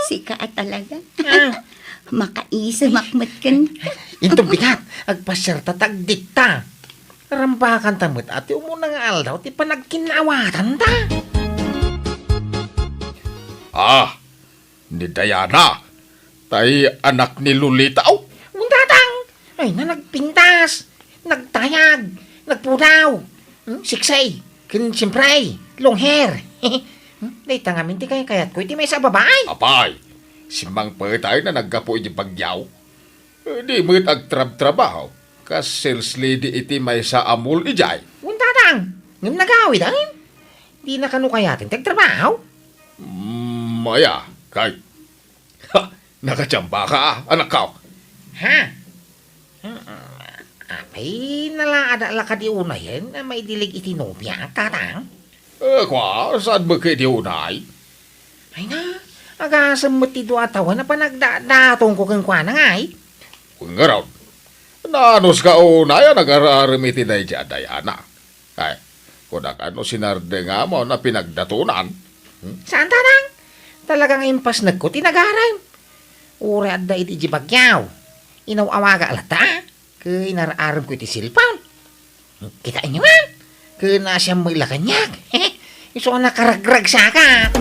Sika a talaga. Ah. Makaisemak met kenka. Inton bigat, agpasiarta ta agdikta. Rambakanta met a ti umuna nga aldaw ti panagkinnaawatanta. Ah, ni Diana, tay anak ni Lolita, oh. Tatang! Ay na, nagpintas, nagtayag, nagpudaw, hmm, sexy, ken siyempre, long hair. Hmm, dayta ngamin ti kaykayatko iti maysa a babai. Apay, simmangpet a naggapu iti bagyo. Eh, di met agtrabtrabaho, kas sales lady iti maysa a mall idiay. Tatang, ngem nagawid, ay? Di na kano kayaten ti agtrabaho? Mm, aya, kay, ha, nakachamba ka, anakko. Ha? Mm, apay, nalaada la kadi unayen a maidilig iti nobia, Tatang? Eh, kua, saan met kadi unay? Ay na, agasem met ti dua a tawen a panagdadatongko kenkuana ngay. Ngarud, naanus ka unay a nagar-arem iti daydi a Diana? Ay, kunak no sinardengam a pinagdatonan? Hmm? Saan, Tatang? Talaga nga impasnekko ti nagarem. Uray adda idi bagyo. Inaw-awagak latta. Ket inar-aremko iti cellphone. Kitaenyo man? Ket naasiam met la kaniak. Isu a nakaragragsaka.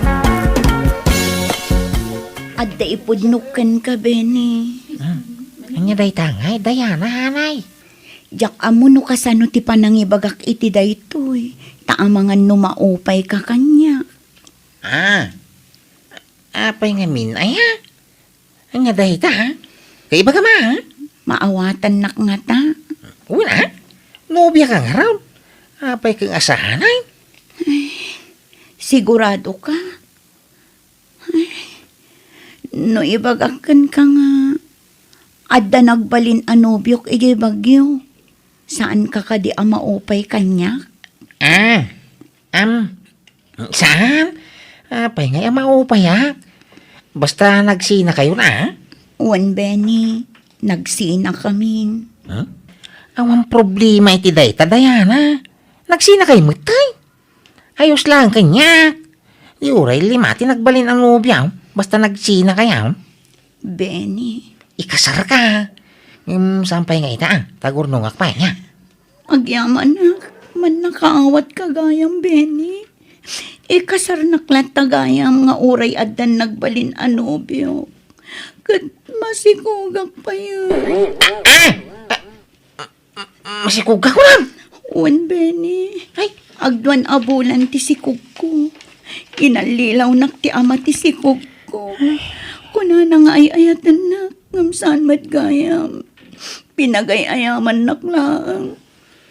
Adda ipudnok kenka, Benny. Hmm. Ania dayta ngay, Diana, hanay? Diak ammo no kasano ti panangibagak iti daytoy, ta amangan no maupayka kaniak. Ah. Apay ngamin, aya? Ania dayta, ha? Kaibaga ma, ha? Maawatannak ngata. Wen, ha? Nobiaka ngarud. Apay ket nga saan, ay? Sigurado ka? Ay, no ibagak kenka nga adda nagbalin a nobiok idiay Baguio, saan ka kadi a maupay kaniak? Ah, am, saan? Apay ngay a maupayak? Basta nagsinakayon, a? Wen, Benny, nagsinakamin. Hmm? Awan problema iti dayta, Diana. Nagsinakay met, ay? Ayos lang kaniak. Di uray lima ti nagbalin a nobia, basta nagsinakayo. Benny. Ikasarka. Ngem saan pay nga ita, a? Tagurnongak pay, a? Agyamanak, mannakaawatka gayam, Benny. Ikasarnak latta gayam nga uray addan nagbalin a nobio. Ket masikogak pay. Ah! Ah! Masikogka, kunam? Wen, Benny. Ay. Agduan a bulan ti sikogko. Inallilawnak ti ama ti sikogko. Ay. Kunana nga ay-ayatennak, ngem saan met gayam. Pinagay-ayamannak laeng.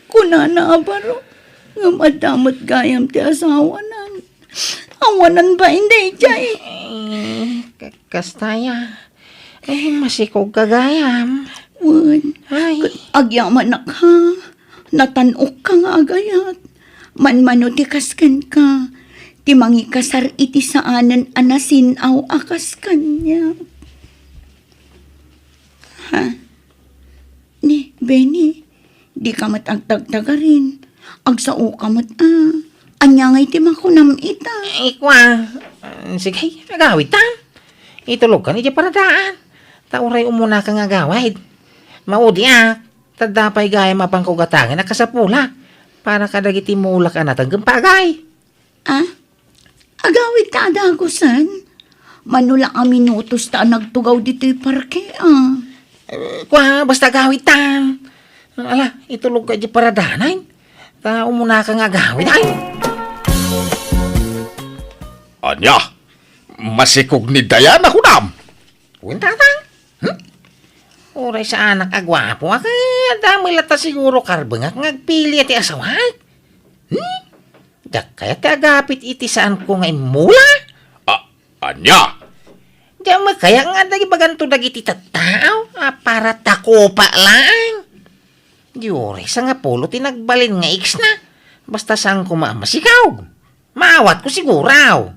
Kunana a baro, ngem adda met gayam ti asawanan. Awanan bain daydiay. Eh, ka-, kasta ya. Eh, masikogka gayam. Wen. Ay. Agyamanak, ha. Natan-okka nga agayat. Manmano ti kas kenka. Ti mangikasar iti saanen a nasin-aw a kas kaniak. Ha? Ni, Benny, dika met agtagtagarin. Agsaoka met, a. Ania ngay ti makunam ita? Ay, kua. Ah, sige, agawidtan. Itulogkan idiay paradaan. Ta uray umunaka nga agawid. Maudiak. Ta adda pay gayam a pangkugatangen a kasapulak. Para kadagiti mulak a nateng ken pagay. Ah? Agawidta a dagusen? Mano la a minutos ta a nagtugaw ditoy parke, a. Eh, kua, basta agawidtan. Ala, itulogka idiay paradaan, ay. Ta umunaka nga agawid, ay. Ania? Masikog ni Diana, kunam? Wen, Tatang. Hmm? Uray saanak a guapo, a, ket adda met latta siguro karbengak nga agpili ti asawak. Hmm? Diak kayat ti agapit iti saanko nga immula. A-, ania? Diak met kayat nga adda ibaganto dagiti tattao a para takopa laeng. Di uray sangapulo ti nagbalin nga ex na. Basta saan koma a masikog. Maawatko siguro.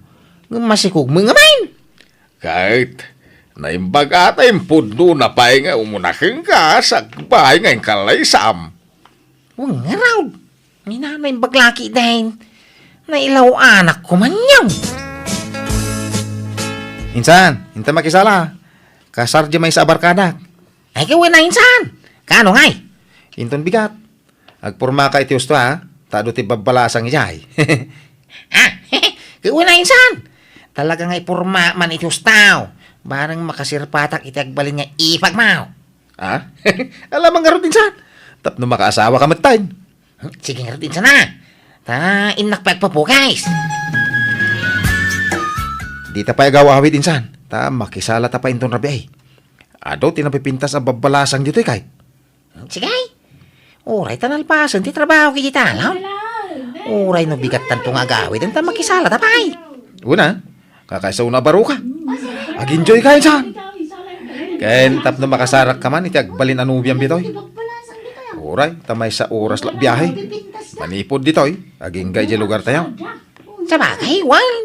Ngem masikog met ngamin. Ket naimbag a ta impudnona pay nga umuna kenka sakbay nga inkalaysam. Wen ngarud, ni nanay baglaki dayta. Nailaw-anak ko man yaw. Insan, inta makisala. Kasar di maysa a barkadak. Ay, kawen na insan. Kano ngay? Inton bigat. Agpormaka iti husto, ha? Ta adu ti babbalasang idiay. Ah, ket wen a, insan. Talaga nga ipormaak man iti husto. Bareng makasirpatak iti agbalin nga ipagmo. Ha? Alamang ngarud, insan. Tapno makaasawaka metten. Hmm, sige ngarud, insan, a. Ta innak pay agpapugis. Dita pay agaw-awid, insan. Ta makisalata pay inton rabii. Adu ti napipintas a babbalasang ditoy, kay. Sige. Uray ta nalpasen ti trabaho iti aldaw. Uray no bigattanto nga agawid, enta makisalata pay. Wen a, kakaiso a baroka. Ag-enjoyka, insan. Ken tapno makasarakka man iti agbalin a nobiam ditoy. Uray, ta maysa oras la biahe. Manipud ditoy, agingga idiay lugartayo. Sabagay, wen.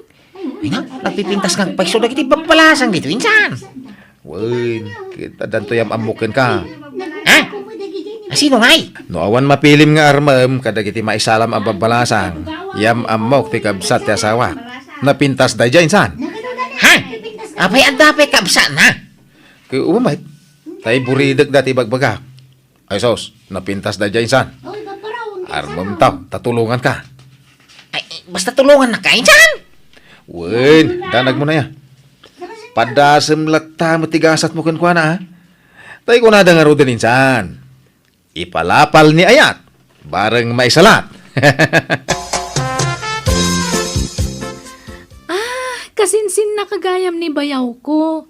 Ay na, nagpipintas nga agpayso dagiti babbalasang ditoy, insan. Wen, ket addanto yam-ammok kenka. Ha? A, sino ngay? No awan mapilim nga armem kadagiti maisalam a babbalasang, yam-ammok ti kabsat ti asawak. Napintas daydiay, insan. Ha? Apay adda pay kabsatna? Ket umamet, tay buridek dati bagbagak. Ay sus, napintas daydiay, insan. Oy, babaraon ka. Armem ta, ta tulonganka. Ay, basta tulongannaka, insan. Wen, danagmo na ya. Padasem latta met ti gasatmo kenkuana, a. Tay kunada ngaruden, insan. Ipalapal ni ayat, bareng maisalat. Ah, kasinsinnaka gayam ni bayawko.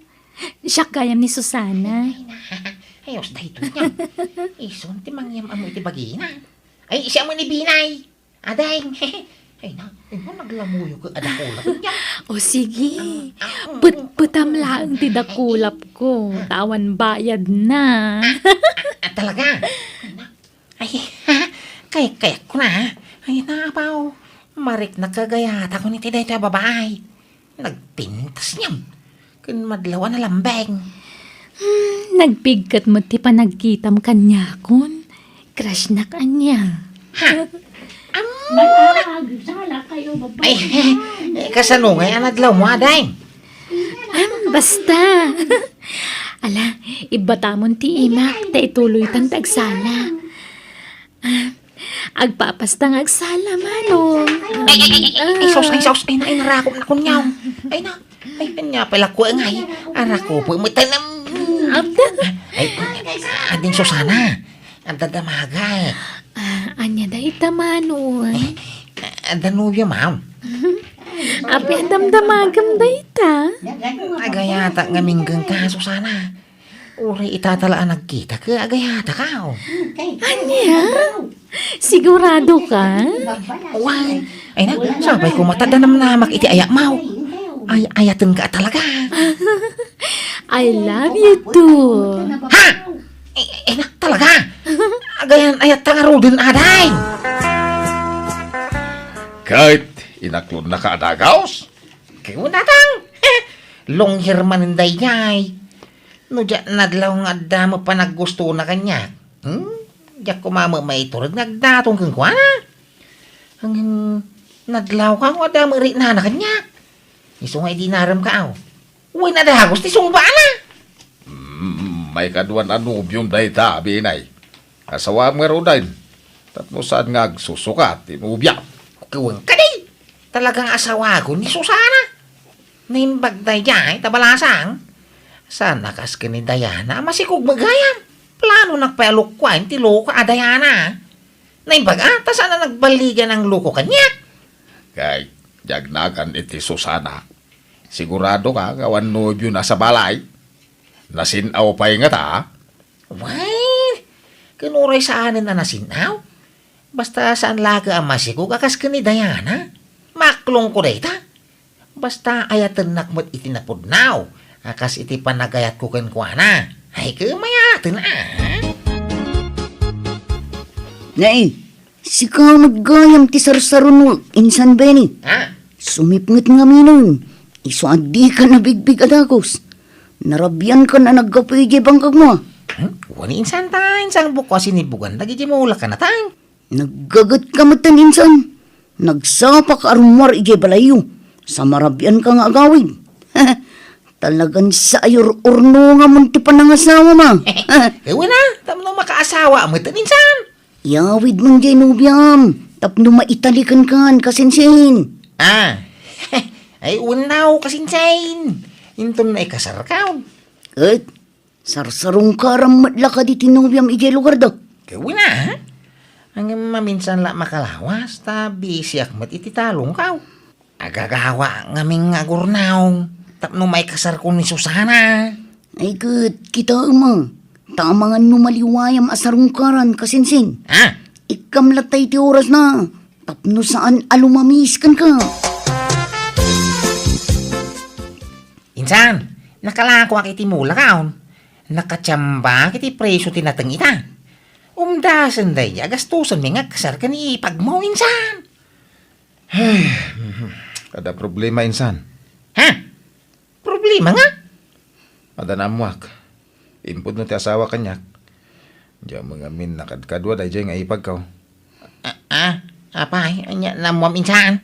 Siak gayam ni Susana. Ay, na. Ay, usta ito niya. Isun ti mangyam-ammo iti bagina. Ay, siya mo ni Binay. Ading. Ay na, ay na, naglamuyo ka, ada kulap niya. O sige, Ah, ah, putputam laeng ti dakulap ko. Tawan bayad na. Ah, ah, talaga? Ay na. Ay, kay, kay ko na. Ay na, apaw. Mariknak kagayat ako ni ti daytoy a babae. Nagpintas niyan. Ken madlaw a nalambeng. Hmm, nagpigket met ti panagkitam kaniakon. Crush-nak ania. Ha? Ammona! Ay, eh, kasano ngay a nadlawmo, ading? Am, basta. Ala, ibbatamon ti imak, ta ituloytan ti agsala. Ah, agpapasta nga agsala, Manong. Ay, ay, ay, ay, ay, sus, ay, sus, ay, na, ay, narakop na kunyaw. Ay, na, ay, kanya pala ko, ngay, arakop, matanem. Abda. Ay, ading Susana, adda damaga. Ah, ania dayta, Manong? Adda nobio, ma'am. Apay a damdamagem dayta? Agayata nga minggen ka, Susana. Uray ita ta la a nagkita, ket agayataka, o. Ania? Sigurado ka? Wen. Ay na, sapay koma ta danamnamak iti ayatmo. Ay, ayatenka a talaga. I love you too. Ha? Ay, ay na, talaga? Agayan, ayatta ngaruden, ading. Ket inaklonnaka a dagaus? Ket unatang. Long hair manen daydiay. No diak nadlaw nga adda met panaggustona kaniak, hmm? Diak koma met maiturod nga agdaton kenkuana. Ngem nadlawka nga adda met riknana kaniak. Isu nga idi naremka, aw. Wen a dagus ti sungbana. Mm, maikaduan a nobiom dayta, Binay. Asawam ngaruden. Tapno saan nga agsusukat ti nobiam? Wen kadi. Talaga nga asawakon ni Susana. Naimbag daydiay ta balasang. Saan a kas ken ni Diana a masikog met gayam. Planonak pay a lukuaen ti loko a Diana. Naimbag a, ta saan a nagballigan a loko kaniak. Kay, diak nagan iti Susana. Siguradoka nga awan nobiona a sabali? Nasin-aw pay ngata? Wen, ken uray saanen a nasin-aw. Basta saan laeng a masikog a kas ken ni Diana. Maklongko dayta. Basta ayatennak met iti napudno a kas iti panagayatko kenkuana. Ay, ket mayaten, a. Nay, sika met gayam ti sarsarunok, Insan Benny. Ha? Sumipnget ngaminen, isu a dika nabigbig a dagus. Narabiankan a naggapu idiay bangkagmo, a. Hmm? Wen, insan, ta insan bukko a sinibugan dagiti mulak a natang. Naggagetka metten, insan. Nagsapaka a rummuar idiay balayyo, sa marabianka nga agawid. Talagan sa ayur-urnongamon ti panangasawam, a. Wen a, tapno makaasawa metten, insan. Iyawidmon diay nobiam tapno maitali kenka, Kasinsin. Ah, ay, wen, kasinsin. Inton naikasarkaw. Ket sarsarungkaram met la kadi ti nobiam idiay lugarda. Ket wen, ha? Ngem maminsan la makalawas, ta bisiak met iti talongkaw. Agagawa ngamin nga agurnaw tapno maikasarko ni Susana. Ay ket, kitaem a, ta amangan no maliwayam a sarungkaran, Kasinsin. Ha? Ikkam latta iti orasna tapno saan a lumamis kenka. Insan, nakalakoak iti mulakaon. Nakatiambaak iti presio ti nateng ita. Umdasen daydi a gastusenmi nga agkasar ken ipagmo, insan. Ay, mhm. Adda problema, insan. Ha? Problema nga? Adda naammoak. Impudno ti asawa kaniak. Diak met ngamin nakadkadua daydiay nga ipagko. Ah, ah, apay, ania naammoam, insan?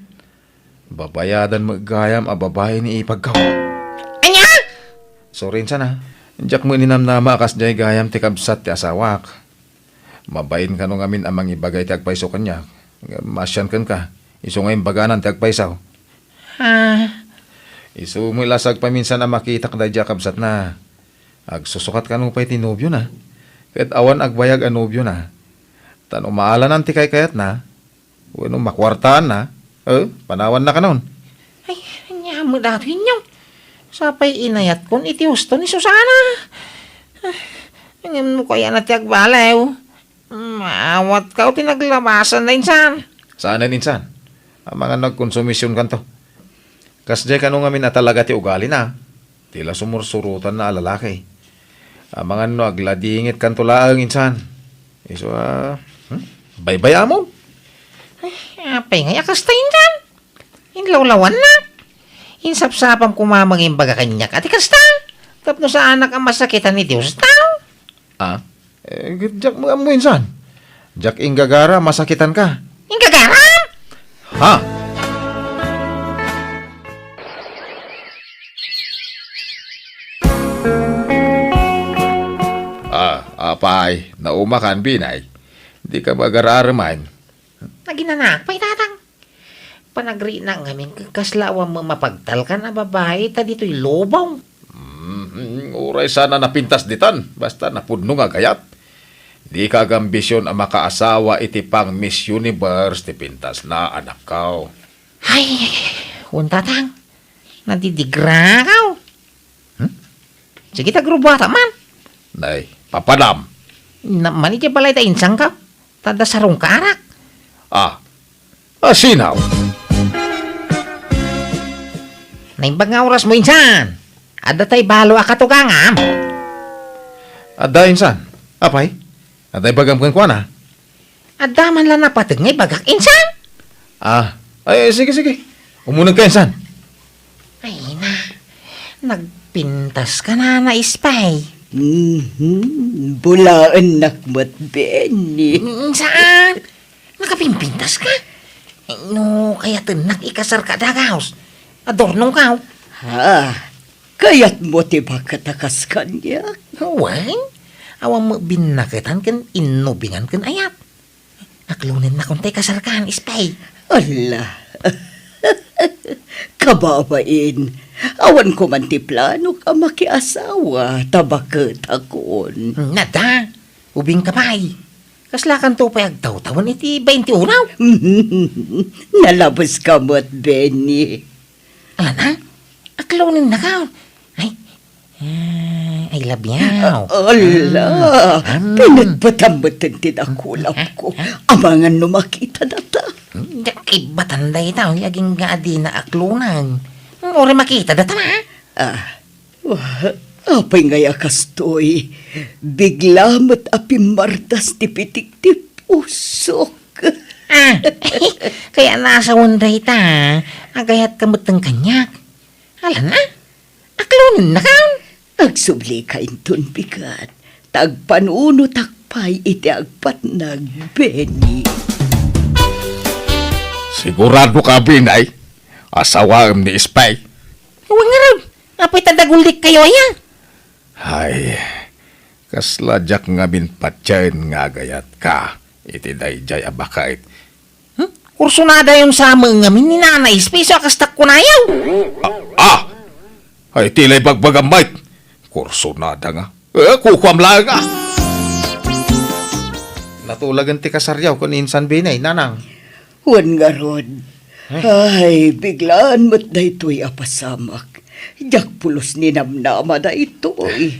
Babayadan met gayam a babai ni ipagko. Ania? Sorry, insan, a. Diak met ninamnama a kasdiay gayam ti kabsat ti asawak. Mabain kano ngamin a mangibaga iti agpayso kaniak. Masian kenka, isu nga imbaganan ti agpayso. Ah. Isu met la sagpaminsan a makitak daydiay a kabsatna. Agsusukat kano pay ti nobiona. Ket awan agbayag a nobiona. Ta no maalanan ti kaykayatna, wenno makuartaanna, eh, panawanna kanon. Ay, ania met datoy, inyo? Sapay inayatkon iti husto ni Susana. Ah, ngem no kayatna ti agbaliw, maawatka ti naglabasanna, insan. Saanen, insan. Amangan no agkonsumisionkanto. Kasdiay kano ngamin a talaga ti ugalina. Ti la sumursurotanna a lalaki. Amangan no agladingitkanto laeng, insan. Isu a, hmm? Baybay-amon. Ay, apay ngay a kasta, insan? Inlawlawannak. Insapsapam koma mangimbaga kaniak a ti kasta. Tapno saanak a masakitan ni Dios a tao. Ah? Eh, diak met ammo, insan. Diak inggagara a masakitanka. Inggagara? Ha? Ah, apay, naumakan, Binay. Dika magararaman. Naginanak pay, Tatang. Panagrinak ngamin, kasla awan mapagtalkan a babai ta ditoy lubong. Mm, uray sana napintas ditan, basta napudno nga agayat. Dika agambision a makaasawa iti pang Miss Universe ti pintasna, anakko. Ay, wen, Tatang. Nadidigrakaw. Hmm? Sige, ta grubuata man. Nay, papadam. Naman iti balay ta insangka. Ta adda sarungkarak. Ah. Ah, sinaw? Naimbag nga orasmo, insan. Adda tay balo a katugangam. Adda, insan. Apay? Adda ibagam kenkuana? Adda man la napateg nga ibagak, insan? Ah, ay, sige, sige. Umunegka, insan. Ay na, nagpintaska nana, Espay. Mhm, bulaennak met, Benny. Mm, saan? Nakapimpintaska? No kayatennak ikasarka a dagaus, adornongkaw. Ha? Kayatmo ti baket a kas kaniak? Wen, awan met binnaketan ken innubingan ken ayat. Aklonennakon tay kasarkan, Espay. Ala. Kababain, awan koman ti planok a makiasawa ta baketakon. Nada, ubingka pay. Kaslakanto pay agtawtawen iti bainti unaw. Nalabeska met, Benny. Ala na? Aklonennaka. Ay, ah, I love you. Ala, mm, pinatpatam met ti dakulapko. Amangan no makita data. Diak ibbatan dayta, agingga a dina aklonan. Uray makita data, ma. Ah, wa-, apay ngay a kastoy? Bigla met a pimmardas ti pitik ti pusok. Ah, kaya nasawan dayta, agayatka metten kaniak. Ala na, aklonennaka. Agsublika inton bigat, ta agpanunotak pay iti agpatnag, Benny. Sigurado ka, Binay? Asawaem ni Espay? Wen ngarud, apay ta dagullikkayo aya? Ay, kasla diak ngamin patien nga agayatka. Iti daydiay a baket. Hmm? Kursunadayon sa met ngamin ni Nanay Espeso a kasta kunayo. Ah! Ah! Ay, ti la ibagbagam, Mike. Kursunada nga. Eh, kukuam laeng, ah. Natulagen ti kasaryo ken ni Insan Benay, Nanang. Wen ngarud. Eh. Ay, biglaan met daytoy a pasamak. Diak pulos ninamnama daytoy.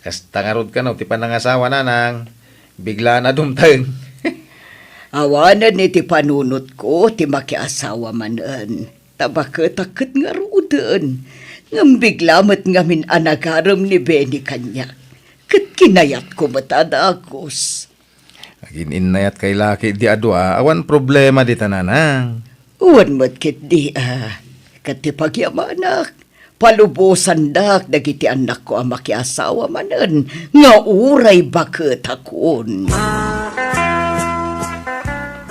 Kasta ngarud kano ti panangasawa, Nanang. Biglaan a dumteng. Awanen iti panunotko ti makiasawa manen. Ta baketak ket ngaruden. Ngem bigla met ngamin a nagarem ni Benny kaniak. Ket kinayatko met a dagus. Agin-innayat kay laki di a dua, awan problema dita, Nanang. Wen met ketdi a, ket ti pagyamanak, palubosandak dagiti annakko a makiasawa manen nga uray baketakon.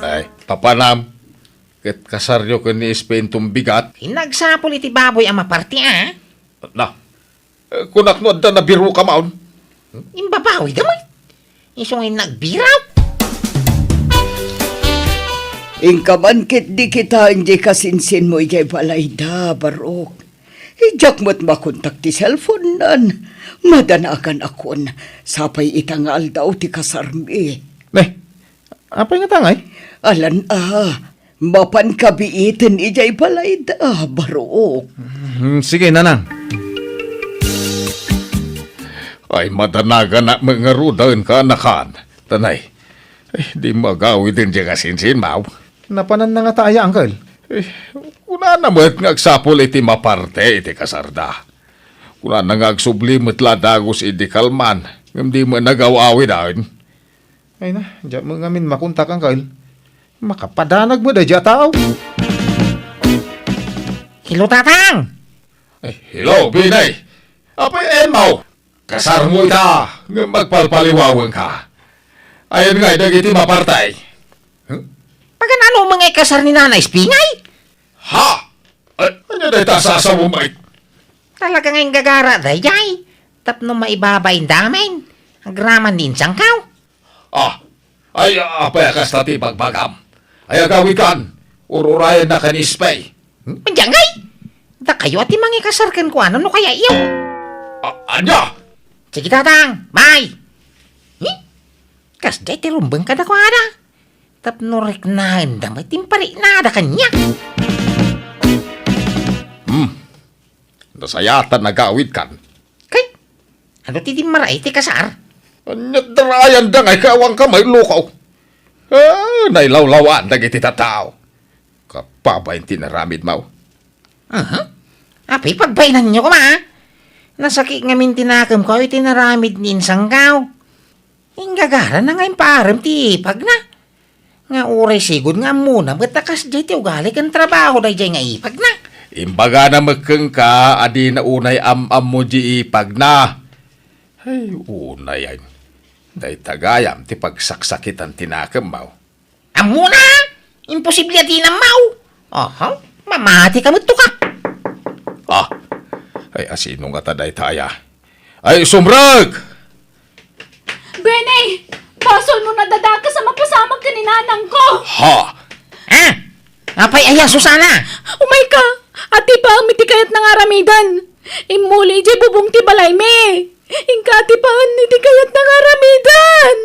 Ay, papanam, ket kasaryo ken ni Espe inton bigat? Inagsapul iti baboy a maparte, a? Na, eh, kunak no adda nabiruka maon. Imbabawida met. Isu nga nagbiraw. Inka man ketdi kitaen diay kasinsinmo idiay balayda, Barok. Diak met makontak ti cellphone-nan. Madanagan akon, sapay ita nga aldaw ti kasarmi. Ne, apay nga tangay? Alan a, mapan kabiiten idiay balayda, Barok. Hmm, sige, Nanang. Ay, madanaganak met ngaruden, kaanakan. Tanay, ay, di magawiden diay kasinsinmo. Napananna ngata aya, Uncle? Eh, kunana met nga agsapul iti maparte iti kasarda. Kunana nga agsubli met la dagus idi kalman, ngem di met nagaw-awiden. Ay na, diak met ngamin makontak, Uncle. Makapadanag met daydiay a tao. Hello, Tatang! Eh, hello, Benay! Apay ayanmo? Kasarmo ita, ngem agpalpaliwawenka. Ayan ngay dagiti maparte? Huh? Paganano met nga ikasar ni Nanay Espingay? Ha? Ay, ania dayta a sasawem, Mike? Talaga nga inggagara daydiay tapno maibabain damen agraman ni insangkaw. Ah, ay, apay a kasta ti ibagbagam? Ay, agawidkan, ur-urayennak ken ni Espay. Hmm? Ania ngay? Dakayo a ti mangikasar kenkuana no kayatyo. A-, ania? Sige, Tatang, bye. Hmm? Kasdiay ti rumbeng kadakuada. Tapno riknaenda met ti impariknada kaniak. Hmm. Nasayaat a agawidkan. Kay, ano ti dimmaraay ti kasar? Ania ti darayanda nga ikaw, awan ka mailukaw? Ah, nailawlawaan dagiti tattao. Kababain ti inaramidmo. Aha. Apay pagbainanyo koma? Nasakit ngamin ti nakemko iti inaramid ni insangkaw. Inggagara na nga impaarem ti ipagna. Nga uray sigud nga ammona met a kasdiay ti ugali ken trabaho daydiay nga ipagna. Imbagana met kenka a dina unay am-ammo di ipagna. Ay, unay, ay. Dayta gayam ti pagsaksakitan ti nakemmo. Ammona? Imposible a di nammaw. Aha, mamati ka met to ka. Ah, ay, asino ngata dayta aya? Ay, sumrek! Benny! Basolmo nadadakes a mapasamak ken ni nanangko! Ha? Ah? Apay aya, Susana? Umayka! Atipaem iti kayatna nga aramiden! Immuli idiay bubong ti balaymi! Inka atipaen iti kayatna nga aramiden!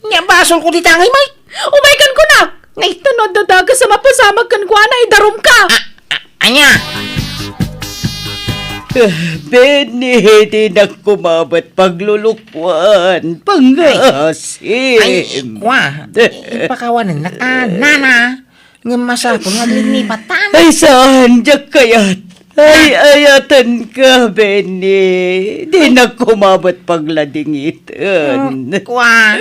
Nia basolko dita ngay, Mike? Umaykan kunak! Nga ita no adda dakes a mapasamak kenkuana, idarumka! Ah, ah, ania? Ah, Benny, dinak kumabat paglulukuan. Pangasim. Ay, kwa. Ipakawanennak, ah, nana. Ngem masapul nga aglinipatan. Ay, saan, diak kayat. Ay, ayatenka, Benny. Dinak kumabat pagladingiten. Hmm, kwa.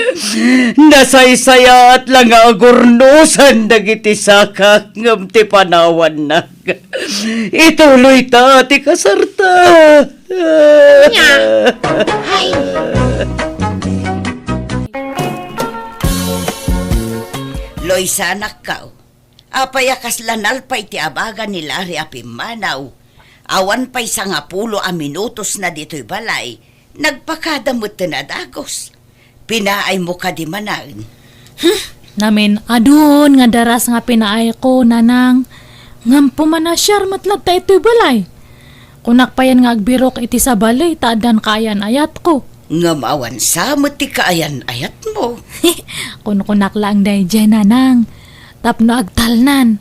Nasaysayaat la nga agurnosan dagiti sakak ngem ti panawannak. Ituloyta ti kasarta. Nia? Ay. Loisa, anakko. Apay a kasla nalpay ti abaga ni Larry a pimmanaw? Awan pay sangapulo a minutosna ditoy balay, nagpakada metten a dagus. Pinaaymo kadi manen? Namin-adun nga daras nga pinaayko, Nanang. Ngem pumanasiar met latta itoy balay. Kunak payen nga agbirok iti sabali ta addan kaayan-ayatko. Ngem awan sa met ti kaayan-ayatmo. Kunkunak laeng daydiay, Nanang. Tapno agtalnan.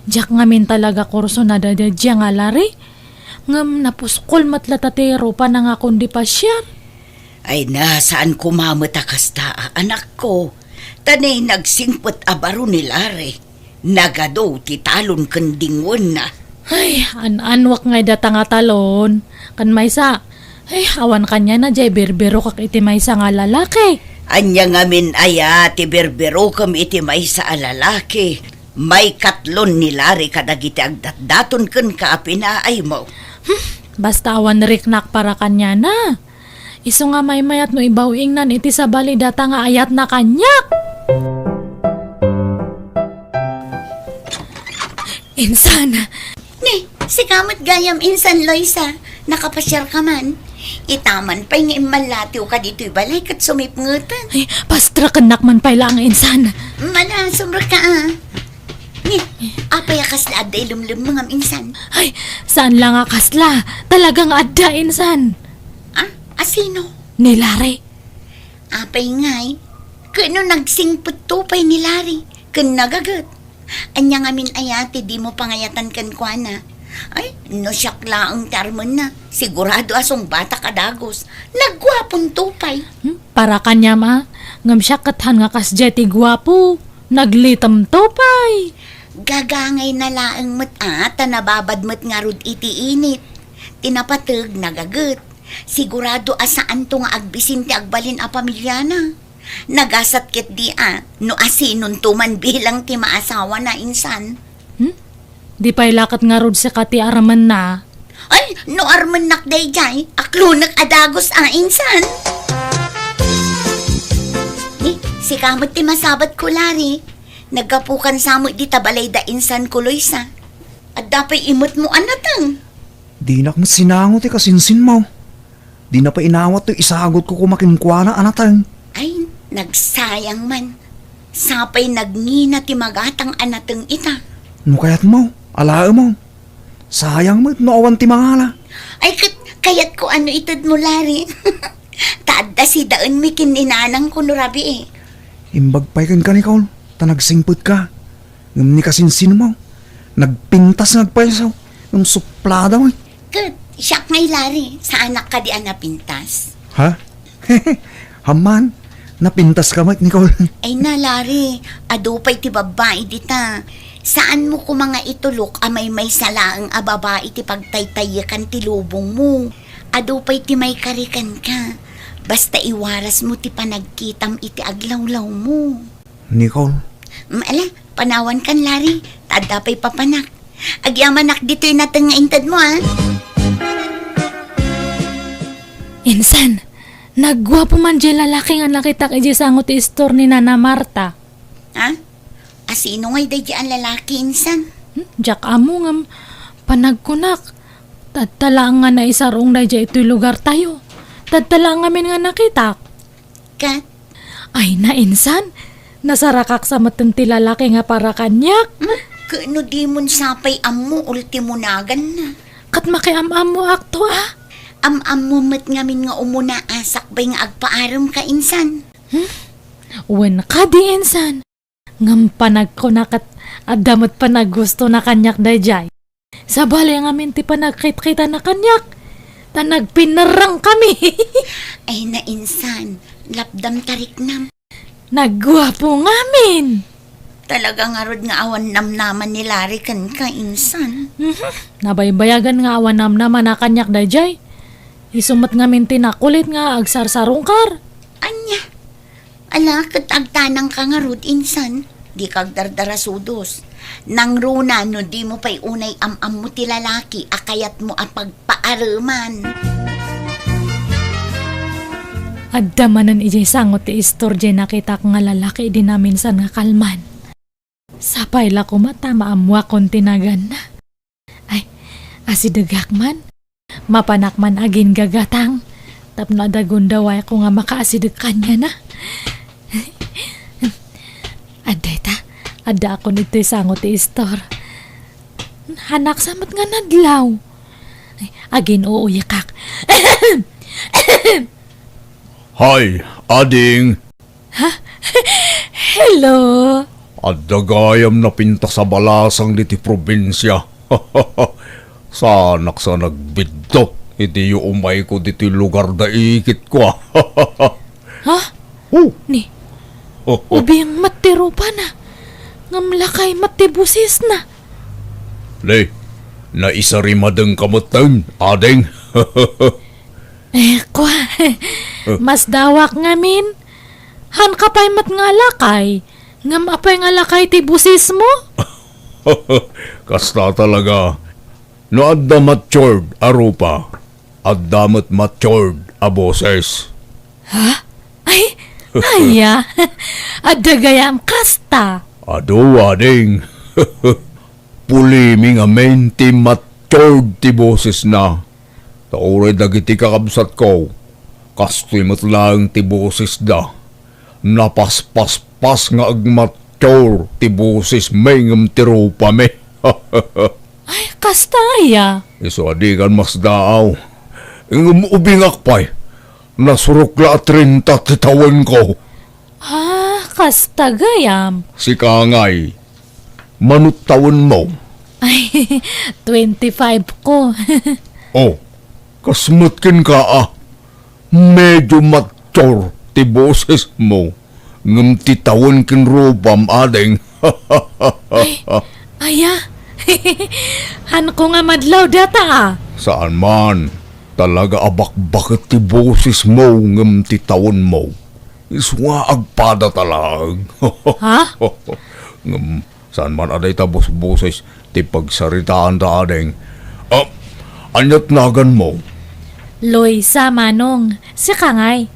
Diak ngamin talaga kursunada daydiay nga Larry. Ngem napuskol met latta ti rupana nga kundi pasiar. Ay na, saan koma met a kasta a anakko. Ta nay nagsingpet a baro ni Larry. Nagadu ti talon ken dingwenna. Ay, an-anwak ngay data nga talon. Ken maysa, ay, awan kaniana jay birbirokak iti maysa nga lalaki. Ania ngamin aya ti birbirokem iti maysa a lalaki? Maikatlon ni Larry kadagiti agdatdaton kenka a pinaaymo. Hmm, basta awan riknak para kaniana. Isu nga maymayat no ibaw-ingnan iti sabali data nga ayatna kaniak. Insan. Ni, sika met gayam, Insan Loisa. Nakapasiar ka man. Itaman pay nga immallatiw ka ditoy balay ket sumipngeten. Ay, pastrakennak man pay laeng, Insan. Mana, sumrek ka, a. Ni, apay a kasla adda ilemlem ngam, Insan? Ay, saan la nga kasla. Talagang adda, Insan. Ah, asino? Ni Larry. Apay ngay, ket no nagsingpetto pay ni Larry, ken nagaget. Ania ngamin aya ti dimo pangayatan kenkuana? Ay, no siak laeng ti armenna, sigurado a sungbatak a dagus. Nagguaponto pay. Hmm? Para kaniam a, ngem siak ket han nga kasdiay ti guapo. Naglitemto pay. Gagangayna laeng met a, ta nababad met ngarud iti init. Ti napateg, nagaget. Sigurado a saanto nga agbisin ti agbalin a pamiliana. Nagasat ketdi a, no asinonto man bilang ti maasawana, Insan. Hmm? Di pay la ket ngarud sika ti armenna. Ay, no armennak daydiay, aklonek a dagus a, Insan. Ni, sika met ti masabatko, Larry. Naggapukan sa met dita balay da Insan ko, Loisa. Adda pay imetmo a nateng. Dinak met sinango ti kasinsinmo. Dina pay inawat toy isagutko koma kenkuana a nateng. Ay, nagsayang man. Sapay nagngina ti magatang a nateng ita. No kayatmo, alaemo. Sayang met no awan ti mangala. Ay, ket kayatko a no itedmo, Larry. Ta adda sidaenmi ken ni nanangko no rabii. Imbag pay kenka, Nicole, ta nagsingpetka. Ngem ni kasinsinmo, nagpintas nga agpayso, ngem suplada met. Ket siak ngay, Larry, saanak kadi a napintas? Ha? Amman, napintaska met, Nicole. Ay na, Larry, adu pay ti babbai dita. Saanmo koma nga itulok a maymaysa laeng a babai ti pagtaytaykan ti lubongmo. Adu pay ti maikari kenka. Basta iwarasmo ti panagkitam iti aglawlawmo. Nicole. Mm, ala, panawankan, Larry. Ta adda pay papanak. Agyamanak ditoy nateng nga intedmo, a. Insan, nagguapo man diay lalaki nga nakitak idiay sango ti istor ni Nana Marta. Ha? Asino ngay daydiay a lalaki, Insan? Hmm, diak ammo ngem panagkunak. Tatta laeng nga naisarong daydiay itoy lugartayo. Tatta laeng ngamin nga nakitak. Ket? Ay na, Insan, nasarakak sa metten ti lalaki nga para kaniak. Hmm? Ket no dimon sapay ammo, ultimo naganna. Ket makiam-ammoakto a. Am-ammo met ngamin nga umuna a sakbay nga agpaarem ka, Insan. Hmm? Wen kadi, Insan. Ngem panagkuna ket adda met panaggusto na kaniak daydiay. Sabali ngamin ti panagkitkita na kaniak, ta nagpinerreng kami. Ay na, Insan, lapdam ta riknam. Nagguapo ngamin. Talaga ngarud nga awan namnaman ni Larry kenka, Insan. Mhm. Nabaybayagan nga awan namnaman a kaniak daydiay. Isu met ngamin ti nakulit nga agsarsarungkar. Ania? Ala, ket agtanangka ngarud, Insan. Dika agdardarasudos. Nangruna no dimo pay unay am-ammo ti lalaki a kayatmo a pagpaareman. Adda manen idiay sango ti istor diay nakitak nga lalaki idi naminsan nga kalman. Sapay la koma ta maammoakon ti naganna. Ay, asidegak man. Mapanak man aginggagatang tapno adda gundawayko nga makaasideg kaniana. Addaakon ditoy sango ti istor. Hanaksa met nga nadlaw. Ay, agin-uuyakak. Hay, ading! Ha? Hello? Adda gayam napintas a balasang ditoy probinsia. Saanaksa nagbiddut iti yuumayko ditoy lugar da ikitko, a. Ha? Oh. Ni, ubing met ti rupana, ngem lakay met ti bosisna. Ni, naisarimadengka metten, ading. Eh, kua, masdawak ngamin. Hanka pay met nga lakay, ngem apay nga lakay ti bosismo? Kasta talaga. No adda matured a rupa, adda met matured a boses. Ha? Ay, aya. Adda gayam kasta. Adu, ading. Pulimi ngamin ti matured ti bosesna. Ta uray dagiti kakabsatko, kastoy met laeng ti bosesda. Napaspaspas nga agmature ti bosesmi ngem ti rupami. Ay, kasta aya? Isu a dikan masdaaw. Ngem ubingak pay, nasurok la a treinta ti tawenko. Ah, kasta gayam. Sika ngay, mano ti tawenmo? Ay, twenty-five ko. Oh, kas met kenka, a. Medio mature ti bosesmo, ngem ti tawen ken rupam, ading. Ay, aya? Hanko nga madlaw data, a. Saan man. Talaga a bakbaket ti bosesmo ngem ti tawenmo. Isu nga agpadata laeng. Ha? Ngem saan man a dayta bosboses ti pagsaritaanta, ading. Ah, ania ti naganmo? Loisa, manong. Sika ngay?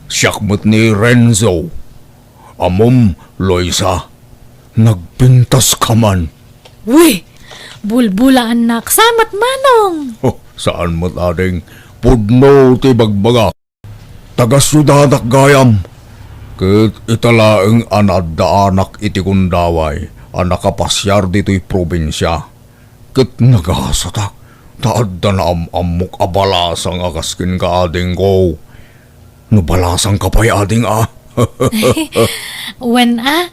Siak met ni Renzo. Ammom, Loisa, nagpintaska man. Wi! Bulbulaannak sa met, manong! Oh, saan met, ading. Pudno ti bagbagak. Taga-siudadak gayam, ket ita laeng a naaddaanak iti gundaway a nakapasiar ditoy probinsia. Ket nagasatak ta adda naam-ammok a balasang a kas kenka, adingko. No balasangka pay, ading, a? Wen a,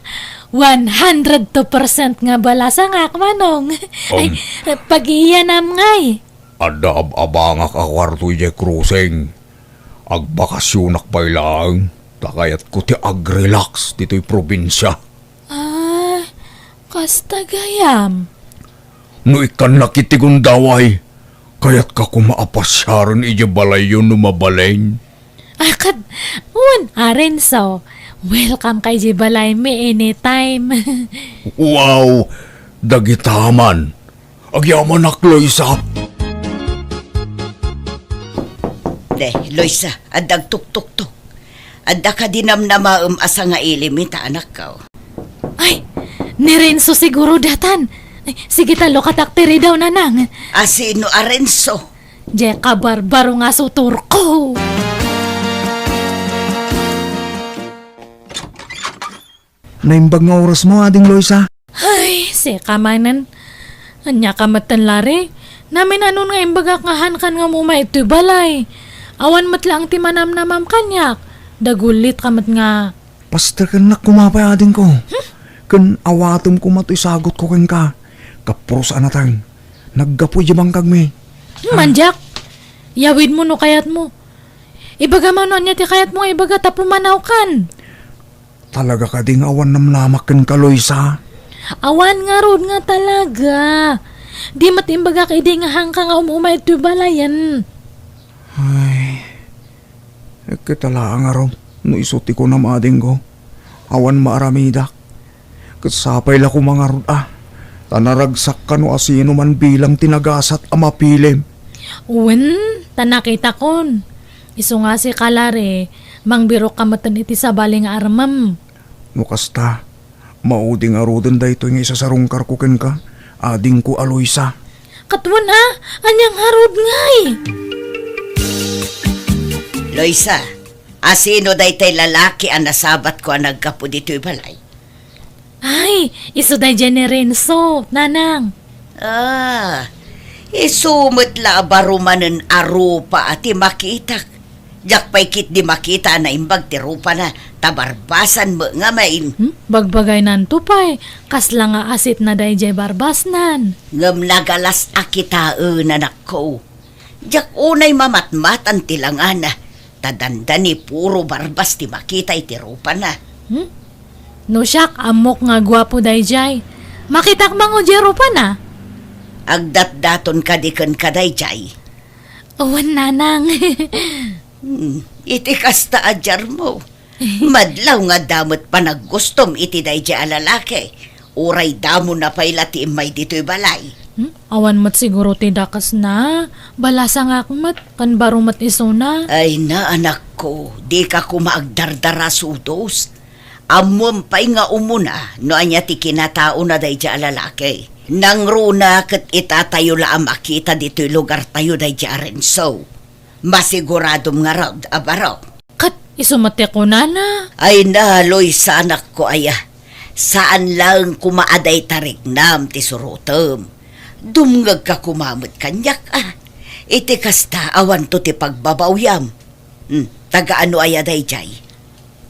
one hundred two percent nga balasangak, manong. Ay, Um. Pagiyanam ngay. Adda ab-abangak a kuarto idiay crossing. Agbakasionak pay laeng, ta kayatko ti agrelax ditoy probinsia. Ah, kasta gayam. No ikkannak iti gundaway, kayatka koma a pasiaren idiay balayyo no mabalin. Ah, ket, wen, a Renzo, welcome ka idiay balaymi anytime. Wow! Dagita man. Agyamanak, Loisa. De, Loisa, adda agtuktoktok. Adda kadi namnamaem a sangaili mi ta anakko. Ay, ni Renzo siguro datan. Ay, sige ta, lukatak ti ridaw, nanang. A sino a Renzo? Diay kabarbaro nga sutorko. Naimbag nga orasmo, Ading Loisa. Ay, sika manen. Ania ka metten, Larry? Naminanon nga imbagak nga hankan nga umay itoy balay. Awan met laeng ti manamnamam kaniak. Dagulit ka met nga. Pastekennak koma pay, adingko. Hmm? Ken awatem koma toy sagutko kenka. Kapuros a nateng. Naggapu idiay bangkagmi. Hmm, mandiak. Yawidmo no kayatmo. Ibagam no ania ti kayatmo nga ibaga ta pumanawkan. Talaga kadi nga awan namnamak kenka, Loisa? Awan ngarud nga talaga. Di met imbagak idi nga hanka nga um-umay itoy balayen. Ay, ekketa laeng ngarud no isu ti kunam, adingko. Awan maaramidak. Ket sapay la koma ngarud a, ta naragsak kano a sino man bilang ti nagasat a mapilim. Wen, ta nakitakon. Isu nga sika, Larry, mangbirok ka metten iti sabali nga armem. No kasta, maudi ngaruden daytoy nga isasarungkarko kenka, adingko a Loisa. Ket wen a, ania ngarud ngay? Loisa, a sino daytay lalaki a nasabatko a naggapu ditoy balay? Ay, isu daydiay ni Renzo, nanang. Ah, isu met la a baro manen a rupa a ti makitak. Diak pay ketdi makita a naimbag ti rupana, ta barbasan met ngamin. Hmm? Bagbagaynanto pay, kasla nga asitna daydiay barbasnan. Ngem nagalas a kitaen, anakko. Diak unay mamatmatan ti langana, ta dandani puro barbas ti makita iti rupana. Hmm? No siak, ammok nga guapo daydiay. Makitak mango diay rupana? Agdatdaton kadi kenka daydiay? Wen, nanang. Hmm, iti kasta a diarmo, madlaw nga adda met panaggustom iti daydiay a lalaki. Uray damona pay la ti immay ditoy balay. Hmm? Awan met siguro ti dakesna. Balasangak met, ken baro met isuna. Ay na, anakko, dika koma agdardara sudos. Ammom pay nga umuna no ania ti kinataona daydiay a lalaki. Nangruna ket itatayo la a makita ditoy lugartayo daydiay a Renzo. Masiguradom ngarud a baro. Ket isu met ti kunana. Ay na, Loisa, anakko aya. Saan laeng koma a dayta rignam ti surotem. Dumngegka koma met kaniak, a. Iti kasta, awanto ti pagbabawyam. Hmm, taga ano aya daydiay?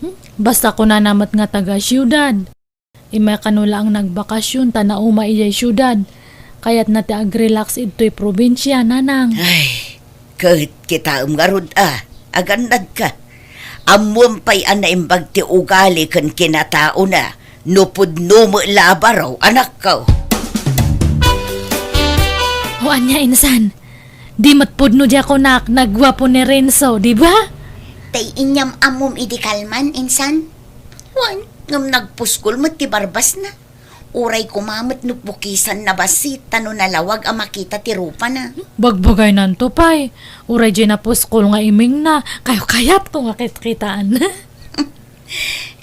Hmm, basta kunana met nga taga siudad. Immay kano laeng nagbakasyon ta nauma idiay siudad. Kayatna ti agrelax idtoy probinsia, nanang. Ay, ket kitaem ngarud a, agannadka. Ammom pay a naimbag ti ugali ken kinataona, no pudno met la a baro, anakko. O ania, insan? Di met pudno diay kunak, nagguapo ni Renzo, di ba? Tay inyam-ammom idi kalman, insan? Wen, ngem nagpuskol met ti barbasna. Uray koma met no bukisanna bassit, ta no nalawag a makita ti rupana. Bagbagaynanto pay. Uray diay napuskol nga imingna, kayo-kayatko nga kitkitaen.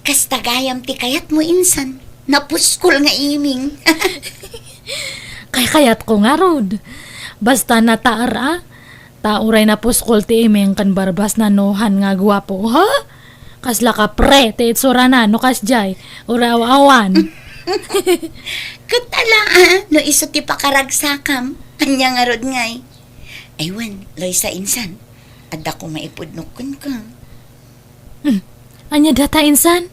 Kasta gayam ti kayatmo, insan. Napuskol nga iming. Kayo-kayatko ngarud. Basta nataar a. Ta uray napuskol ti iming ken barbasna no han nga guapo, ha? Kasla kapre ti itsurana no kasdiay, uray aw-awan. Ket ala, a, no isu ti pakaragsakam, ania ngarud ngay? Ay wen, Loisa, insan, adda koma ipudnok kenka. Hmm. Ania dayta, insan?